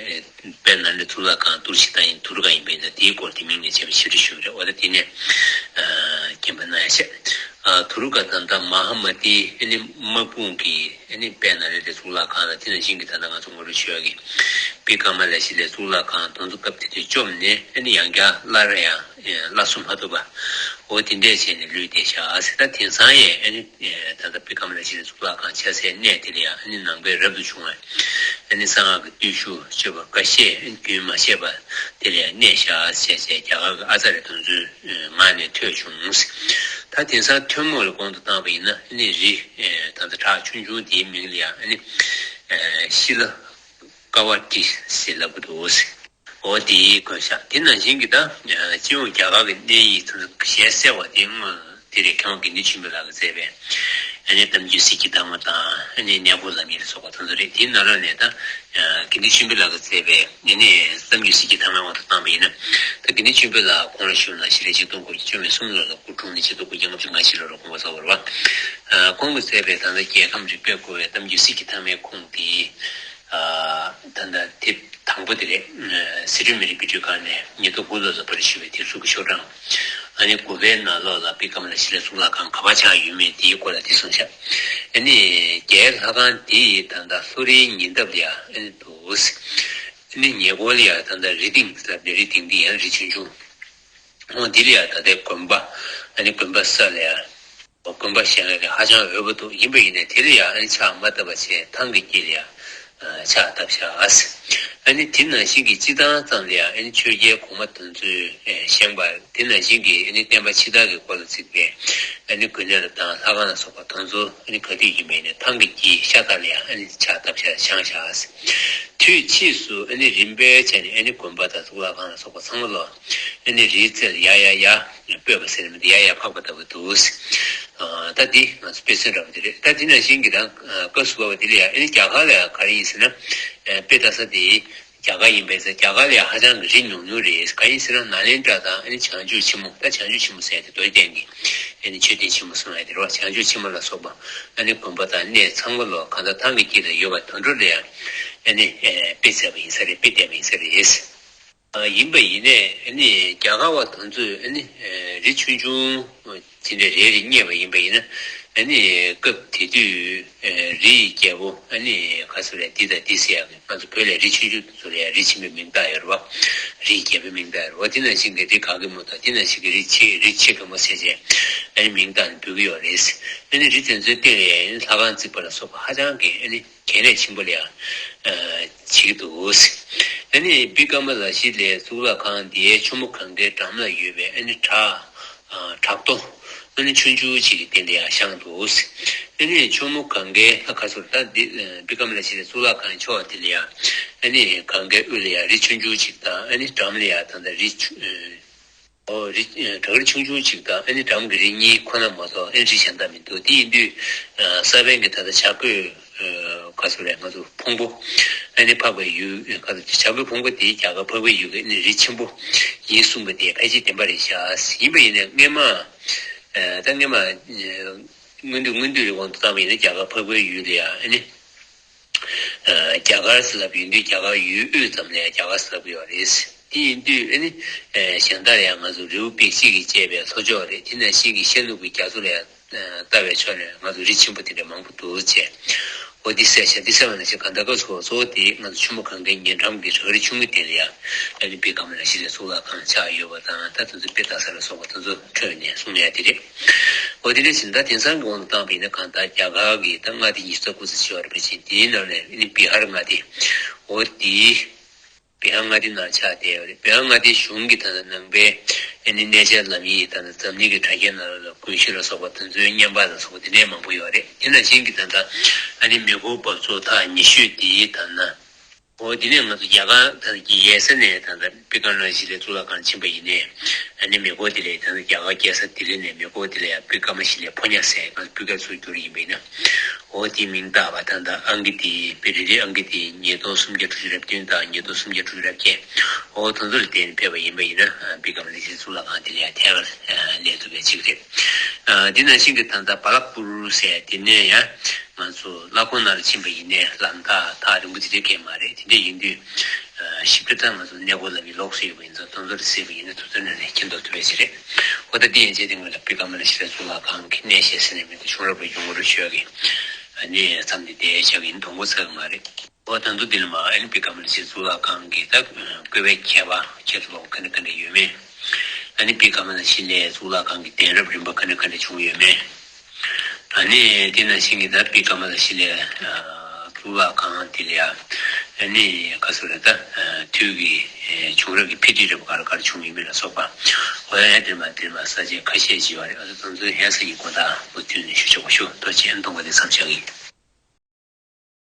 དཔལ་ནཱ་ལེནྡྲའི་གཙུག་ལག་ཁང་གཏོར་བཤིག་བཏང་ཡིན། དུར་ཁ་ཡིན་པས་ན་དེའི་སྐོར་དེ་མིང་ནས་བྱས་པའི་ཞིབ་ཕྲ་ཞུས་པ་རེད། འོ་ད་དེ་ནས་མཁྱེན་པ་གནང་ཡ་བྱས། དུར་ཁ་ད་ལྟ་མ་ཧཱ་མ་ཏི་ཨ་ནི་དམག་དཔུང་གིས་ཨ་ནི་དཔལ་ནཱ་ལེནྡྲའི་གཙུག་ལག་ཁང་ལ་དེ་ནང་བཞིན་གྱི་ད་ལྟ་ང་ཚོ་ངོ་སྤྲོད་ཞུ་ཡ་གི་བི་ཀ་མ་ལ་ཤི་ལའི་གཙུག་ལག་ཁང་དེ་ཚོ་སྐབས་དེ་དུས་བཅོམ་ནས་ཨ་ནི་ཡང་བསྐྱར་སླར་ཡང་སླར་གསོ་མ་ཐུབ་པ། འོ་དེ་འདྲས་བྱས་ནས་ལུས་བསྡད་ཤག་ཟེར། ད་དེང་སང་ཡང་ཨ་ནི་ད་ལྟ་བི་ཀ་མ་ལ་ཤི་ལའི་གཙུག་ལག་ཁང་ཆགས་སའི་གནས་དེ་ལ་ཡང་ཨ་ནི་ནང་པའི་རབ་ཏུ་བྱུང་བའི་ ཨ་ནི་གསང་སྔགས་ཀྱི་བརྟུལ་ཞུགས་སྤྱོད་པ་འགའ་ཤས་རྒྱུན་མ་ཆད་པར་དེ་ལ་གནས་བཞག་ཟེར་བྱས་རྒྱ་གར་གྱི་ཨ་ཙ་རེ་དེ་ཚོའི་ངག་ནས་ཐོས་བྱུང་། ད་དེང་སང་ཐུན་མོང་ལ་དགོངས་དུ་བཏང་བ་ཡིན་ན། ཨ་ནི་རི་ད་ལྟ་བྲག་ཆུང་ཆུང་དེའི་མིང་ལ་ཡང་ཨ་ནི་ཤི་ལ་ཀ་བ་ཏི་ཟེར་ལབ་ཀྱི་འདུག་འོ་དེའི་དགོན་ཤག་དེ་ནང་བཞིན་གྱི་ད་སྤྱི་ཡོངས་རྒྱ་གར་གྱི་གནས་ཡིག་ཚོ་ཞལ་གསལ་བ་དེ་སྔོན་དེ་རེད། མཁས་དབང་དགེ་འདུན་ཆོས་འཕེལ་ལགས་ཀྱིས་མཛད་པའི་ཨ་ནི་གཏམ་རྒྱུད་གཟི་བརྗིད་དྭངས་མ་དང་། ཨ་ནི་གནས་སྐོར་ལམ་ཡིག་ལ་སོགས་པ་དེ་ཚོ་རེད། དེའི་ནང་ལོགས་ནས་ད་དགེ་འདུན་ཆོས་འཕེལ་ལགས་ཀྱིས་མཛད་པའི་ཨ་ནི་གཏམ་རྒྱུད་གཟི་བརྗིད་དྭངས་མའི་དབང་དུ་བཏང་བ་ཡིན་ན། ད་དགེ་འདུན་ཆོས་འཕེལ་ལགས་ཁོང་རང་བཞུགས་ན་ཕྱི་ལོ་ཆིག་སྟོང་དགུ་བརྒྱ་བཅུ་མེད་གསུམ་ལོ་ལ་སྐུ་འཁྲུངས་ནས་ཆིག་སྟོང་དགུ་བརྒྱ་ལྔ་བཅུ་ང་བཞི་ལོ་ལ་དགོངས་པ་རྫོགས་པ་རེད་པ། ཁོང་གིས་མཛད་པའི་ད་ལྟ་རྒྱལ་ཁམས་རིག་པས་བསྐོར་བའི་གཏམ་རྒྱུད་གཟི་བརྗིད་དྭངས་མའི་ཁུངས་དེ། ད་ལྟ་དེབ་དང་པོ་དེ་རེད། སི་ཁྲོན་མི་རིགས་དཔེ་སྐྲུན་ཁང་ནས་ཉིས་སྟོང་དགུ་ལོ་ལ་པར་ཞུས་པའི་དེབ་གཟུགས་ཀྱི་ཤོག་གྲངས་ཨ་ནི་དགུ་པའི་ནང་ལོགས་ལ་བི་ཀ་མ་ལ་ཤི་ལའི་གཙུག་ལག་ཁང་ག་པར་ཆགས་ཡོད་མེད་དེའི་སྐོར་ལ་དེ་གསུངས་ཤག་ཨ་ནི་རྒྱའི་ལྷ་ཁང་དེ་ཡི་ད་ལྟ་ལྷོ་རིའི་ཉེ་འདབས་ལ་ཡ་ཨ་ནི་འདུག་ཨ་ནི་ཉེ་འཁོར་ལ་ཡ་ད་ལྟ་རི་སྟེང་ཟེར་བའི་རི་སྟེང་འདི་ཡང་རི་ཆུང་ཆུང་། འོ་འདི་ལ་ཡ་ད་ལྟའི་དགོན་པ། ཨ་ནི་དགོན་པ་ས་ལ་ཡ། དགོན་པ་གཞན་ལས་ཀྱང་ཧ་ཅང་འོས་པ་འདུག་ཡིན་པ་ཡིན་ནའི་དེ་ལ་ཡང་ཨ་ནི་ཕྱག་མ་བཏབ་པ་བྱས་ཐང་གི་དཀྱིལ་ལ་ཡང་ཕྱག་བཏབ་བཞག་ཨ་ནི་དེ་ནང་བཞིན་གྱི་སྤྱི་བཏང་ཙམ་ལ་ཡང་ཨ་ནི་ཆོས་རྒྱལ་གོང་མ་དེ་ཚོས་བཞེངས་པ་དེ་ནང་བཞིན་གྱི་ཨ་ནི་བསྟན་པ་ཕྱི་དར་གྱི་སྐོར་ལ་བརྩིགས་པའི་ཨ་ནི་དགོན་གནས་དང་ལྷ་ཁང་ལ་སོགས་པ་དེ་ཚོ་ཨ་ནི་ག་དུས་ཡིན་པ་ཡིན་ནའི་ཐང་གི་དཀྱིལ་ཤ་སྟག་ལ་ཡང་ཨ་ནི་ཕྱག་བཏབ་བཞག་བཞེངས་བཞག་དུས་ཕྱིས་སུ་ཨ་ནི་རིམ་པས་བྱས་ནས་ཨ་ནི་དགོན་པ་དང་གཙུག་ལག་ཁང་ལ་སོགས་པ་ཚང་མ་ལ་ཨ་ནི་རིའི་རྩེ་ལ་ཡ་ཡ་ཡ་སྤོས་པ་ཟེར་ནས་མི་འདུག་ཡ་ཡ་ཕབ་པ་ལྟ་བུ་འདུག་ད་འདི་ང་ཚོ་དཔེ་མཚོན་འདྲ་པོ་དེ་རེད། ད་འདི་ནང་བཞིན་གྱི་ད་སྐབས་སུ་བབས་པ་དེ་ལ་ཡང་ཨ་ནི་རྒྱ་གར་ལ་ཡང་ག་རེ་ཡིན་ཟེར་ན། དཔེ་ལྟ་ས་དེ་རྒྱ་གར་ཡིན་པས་ཟེར། རྒྱ་གར་ལ་ཡང་ཧ་ཅང་གི་རི་ཉུང་ཉུང་རེད། གང་ཡིན་ཟེར་ན་ནཱ་ལེནྡྲ་དང་ཨ་ནི་བྱང་ཆུབ་ཆེན་མོ། ད་བྱང་ཆུབ་ཆེན་མོ་ཟེར་ཡ་དེ་རྡོ་རྗེ་གདན་གྱི་ཨ་ནི་མཆོད་རྟེན་ཆེན་མོ་གསུངས་ཡ་དེ་རེད་བ། བྱང་ཆུབ་ཆེན་མོ་ལ་སོགས་པ་ཨ་ནི་དགོན་པ་དང་གནས་ཚང་མ་ལོ་གང་ལྟར་ཐང་གི་དཀྱིལ་ལ་ཡོད་པ་དོན་གྲུབ་ལ་ཡང་ཨ་ནི་དཔེ་མཛད་པ་ཡིན་ས་རེད། དཔེ་བལྟས་པ་ཡིན་ས་རེད། ཡིན་པ་ཡིན་ནའི་ཨ་ནི་རྒྱ་གར་བ་དེ་ཚོས་ཨ་ནི་རི་ཆུང་ཆུང་ཅི་འདྲ་རེ་རེ་རྙེད་པ་ཡིན་པ་ཡིན་ན། ཨ་ནི་སྐབས་དེ་དུས་རི་ཡི་རྒྱལ་པོ་ཨ་ནི་ག་ཚོད་རེད། འདི་དང་འདི་ཟེར་ཡག་གི་ང་ཚོ་བོད་ལ་རི་ཆུང་ཆུང་དེ་ཚོ་ལ་ཡང་རི་ཆེན་པོའི་མིང་བཏགས་ཡོད་རེད་བ། རི་ཡི་རྒྱལ་པོའི་མིང་བཏགས་ཡོད་རེད་བ། དེ་ནང་བཞིན་གྱི་རི་ག་གེ་མོ་དང་དེ་ནང་བཞིན་གྱི་རི་ཆེ་རི་ཆེ་གེ་མོ་ཟེར་བྱས་ཨ་ནི་མིང་བཏགས་ནས་འབོད་ཀྱི་ཡོད་རེད། ཨ་ནི་རི་དེ་ཚོའི་སྟེང་ལ་ཡང་ལྷ་ཁང་བརྩིགས་པ་ལ་སོགས་པ་ཧ་ཅང་གི་ཨ་ནི་གལ་གནད་ཆེན་པོ་ལ་ཡང་བྱེད་ཀྱི་འདུག་ཨ་ནི་བི་ཀ་མ་ལ་ཤི་ལའི་གཙུག་ལག་ཁང་དེའི་ཆུ་མོ་གངྒཱའི་འགྲམ་ལ་ཡོད་པའི་ཨ་ནི་བྲག་བྲག་རྡོ་ཨ་ནི་ཆུང་ཆུང་ཅིག་གི་སྟེང་ལ་ཡང་བཞེངས་འདུག་ཨ་ནི་ཆུ་མོ་གངྒཱའི་ལྷ་ཁ་ཟུར་ད་འདི་བི་ཀ་མ་ལ་ཤི་ལའི་གཙུག་ལག་ཁང་ཕྱོགས་དེ་ལ་ཡང་ཨ་ནི་གངྒཱའི་དབུས་ལ་ཡང་རི་ཆུང་ཆུང་ཅིག་དང་ཨ་ནི་འགྲམ་ལ་ཡང་ད་ལྟ་རི་ཆུ། ཨོ་རི། བྲག་རི་ཆུང་ཆུང་ཅིག་དང་ཨ་ནི་འགྲམ་གྱི་རི་གཉིས་ཁོ་ན་མ་གཏོགས་ཨ་ནི་རི་གཞན་དག་མི་འདུག་དེ་ཡིན་དུས་ས་པཎ་གྱི་ད་ལྟ་བྱ་རྒོད་ག་ཚོད་རེད། ང་ཚོ་ཕུང་པོ་ཨ་ནི་འཕགས་པའི་ཡུལ་ག་ཚོད་བྱ་རྒོད་ཕུང་པོ་དེ་རྒྱ་གར་འཕགས་པའི་ཡུལ་གྱི་ཨ་ནི་རི་ཆེན་པོ་ཡིན་གསུངས་པ་དེ་ཕལ་ཆེར་བདེན་པ་རེད་ཤག་ཡིན་པ་ཡིན་ནའི་སྔས་མ་ད་སྔས་མ་སྔོན་དུས་སྔོན་དུས་རི་དབང་དུ་བཏང་བ་ཡིན་ན་རྒྱ་གར་འཕགས་པའི་ཡུལ་ལ་ཡང་ཨ་ནི། རྒྱ་གར་ཟེར་ལབ་ཡོང་དུས་རྒྱ་གར་ཡུལ་དབུས་ཙམ་ལ་རྒྱ་གར་ཟེར་ལབ་ཀྱི་ཡོད་རེད། དེ་ཡིན་དུས་ཨ་ནི་གཞན་དག་ཡང་ང་ཚོ་རི་བོ་བེག་ཅིག་གིས་བཅད་པའི་ལྷོ་ཕྱོགས་རེད། དེ་ནང་བཞིན་གྱི་ཤར་ནུབ་ཀྱི་རྒྱ་མཚོ་ལ་ཡང་ལྟ་བའི་ཕྱོགས་ནས་ང་ཚོ་རི་ཆེན་པོ་དེ་འདྲ་མང་པོ་འདུག་ཅེས། འོ་འདི་གསལ་བཤད་འདི་གསལ་བ་ནང་བཞིན་གང་ལྟར་སྐབས་སུ་གཙོ་བོ་དེ་ང་ཚོ་ཆུ་མོ་གངྒཱའི་ཉེ་འགྲམ་གྱི་བྲག་རི་ཆུང་ངུ་དེ་ལ་ཡང་ཨ་ནི་བི་ཀ་མ་ལ་ཤི་ལའི་གཙུག་ལག་ཁང་ཆགས་ཡོད་པ་དང་། ད་དེ་ཚོ་དཔེ་ལྟ་ས་ལ་སོགས་པ་དེ་ཚོ་འཕྲོས་ནས་གསུངས་ཡ་དེ་རེད། འོ་དེ་འདྲ་ཞིག་ད་དེང་སང་གི་དབང་དུ་བཏང་བ་ཡིན་ན་གང་ལྟར་རྒྱ་གར་གྱི་ད་མངའ་སྡེ་ཉི་ཤུ་རྩ་དགུ་ཙམ་ཅིག་ཡོད་རེད་པ། ཅིག་དེའི་ནང་ནས་ཨ་ནི་བི་ཧར་མངའ་སྡེ། འོ་དེའི་བི་ཧར་མངའ་སྡེ་ནང་ཆགས་བསྡད་ཡོད་རེད། བི་ཧར་མངའ་སྡེའི་གཞུང་གི་ད་ལྟ་ནང་པའི་ཨ་ནི་གནས་མཇལ་ལམ་ཡིག་ད་ལྟ་འཛམ་གླིང་གི་དྲ་རྒྱའི་ནང་ལ་དགོན་ཤུལ་ལ་སོགས་པ་དེ་ཚོའི་བརྙན་པར་ལ་སོགས་པ་དེ་འདྲའི་མང་པོ་ཡོད་རེད། དེ་ནང་བཞིན་གྱི་ད་ལྟ་ཨ་ནི་མེ་འཁོར་འབབ་ཚུགས་ཐག་ཉེ་ཤོས་དེའི་ད་ལྟ། འོ་དེ་ནས་ང་ཚོ་རྒྱ་གར་ད་ལྟ་གི་རྒྱལ་ས་ནས་ད་ལྟ་བི་ཀ་མ་ལ་ཤི་ལའི་གཙུག་ལག་ཁང་ཕྱིན་པ་ཡིན་ནའི། ཨ་ནི་མེ་འཁོར་དེ་ལ་ད་ལྟ་རྒྱ་གར་རྒྱལ་ས་ལྡི་ལི་ནས་མེ་འཁོར་དེ་ལ་ཡང་བི་ཀ་མ་ཤི་ལའི་ཕོ་ཉ་ཟེར་ང་ཚོ་བོད་སྐད་ཚུར་བསྒྱུར་ཡིན་པ་ཡིན་ན། འོ་དེའི་མིང་བཏགས་པ་ད་ལྟ་ཨང་ཀི་དེ་བི་རི་རི་ཨང་ཀི་དེ་ཉིས་སྟོང་སུམ་བརྒྱ་དྲུག་ཅུ་རེ་བདུན་དང་ཉིས་སྟོང་སུམ་བརྒྱ་དྲུག་ཅུ་རེ་བརྒྱད། འོ་དེ་ཚོ་ལ་བརྟེན་ནས་ཕེབས་པ་ཡིན་པ་ཡིན་ན་བི་ཀ་མ་ལ་ཤི་ལའི་གཙུག་ལག་ཁང་དེ་ལ་ཡང་ཐད་ཀར་གནས་ཐུབ་པའི་གཅིག་རེད། འདི་ནང་བཞིན་གྱི་ད་ལྟ་བ་ལ་པུར་ཟེར་དེ་ནས་ཡང་། ང་ཚོ་བླ་ཁོ་ན་ལ་ཕྱིན་པ་ཡིན་ནའི་ལམ་ཐག་ཐག་རིང་པོ་དེ་འདྲའི་གང་མ་རེད། དེ་འདྲ་ཡིན་དུས་ཞིབ་ཕྲ་ད་ང་ཚོ་གནས་སྐོར་ལ་མི་ལོགས་སུ་ཡོད་པ་ཡིན་ཙང་དེ་ཚོ་ལ་གཟིགས་པ་ཡིན་ན་དེ་ཚོའི་ནང་ནས་མཁྱེན་རྟོགས་ཐུབ་པ་ཞིག་རེད། འོ་ད་འདི་ཡན་ཆད་དེ་སྔོན་ལ་བི་ཀ་མ་ལ་ཤི་ལའི་གཙུག་ལག་ཁང་གི་གནས་བཤད་ཟེར་ནས་མི་འདུག་བྱུང་རབས་པ་ཡོང་རུ་ཤོད་ཀྱི་ཨ་ནི་མཚམས་འདི་བསྡད་བཞག་གི་ཡིན། དུམ་བུ་ཚར་གི་མ་རེད། འོ་ད་དུང་འདི་ལ་མ་ཨ་ནི་བི་ཀ་མ་ལ་ཤི་ལའི་གཙུག་ལག་ཁང་གི་ད་བཀོད་པའི་ཁྱད་པར་ཁྱད་དུ་འཕགས་པ་ག་འདྲ་ག་འདྲ་ཡོད་མེད། ཨ་ནི་བི་ཀ་མ་ལ་ཤི་ལའི་གཙུག་ལག་ཁང་གི་གདན་རབས་རིམ་པ་ག་འདྲ་ག་འདྲ་བྱུང་ཡོད་མེད། ཨ་ནི་དེ་ནང་བཞིན་གྱི་ད་བི་ཀ་མ་ལ་ཤི་ལའི་གཙུག་ལག་ཁང་དེ་ལ་ཡང་ ཨ་ནི་ག་ཚོད་རེད་ད། དུས་ཀྱི་བྱུང་རབས་ཀྱི་འཕེལ་འགྲིབ་རེད་པ། ག་རེ་ག་རེ་བྱུང་ཡོད་མེད་ལ་སོགས་པ། འོ་ཡ་དེ་མ་དེ་མ་ས་ཆ་ཁ་ཤས་ཅིག་ཡོད་རེད། ཨ་ནི་དེ་ཚོ་ཡན་ས་ཀྱི་དགོངས་དག་མུ་མཐུད་ནས་ཞུ་ཆོག་པ་ཞུ། ཐུགས་རྗེ་ཆེ། ཨ་ནི་ཐོག་མ་དེ་མཚམས་བཞག་གི་ཡིན།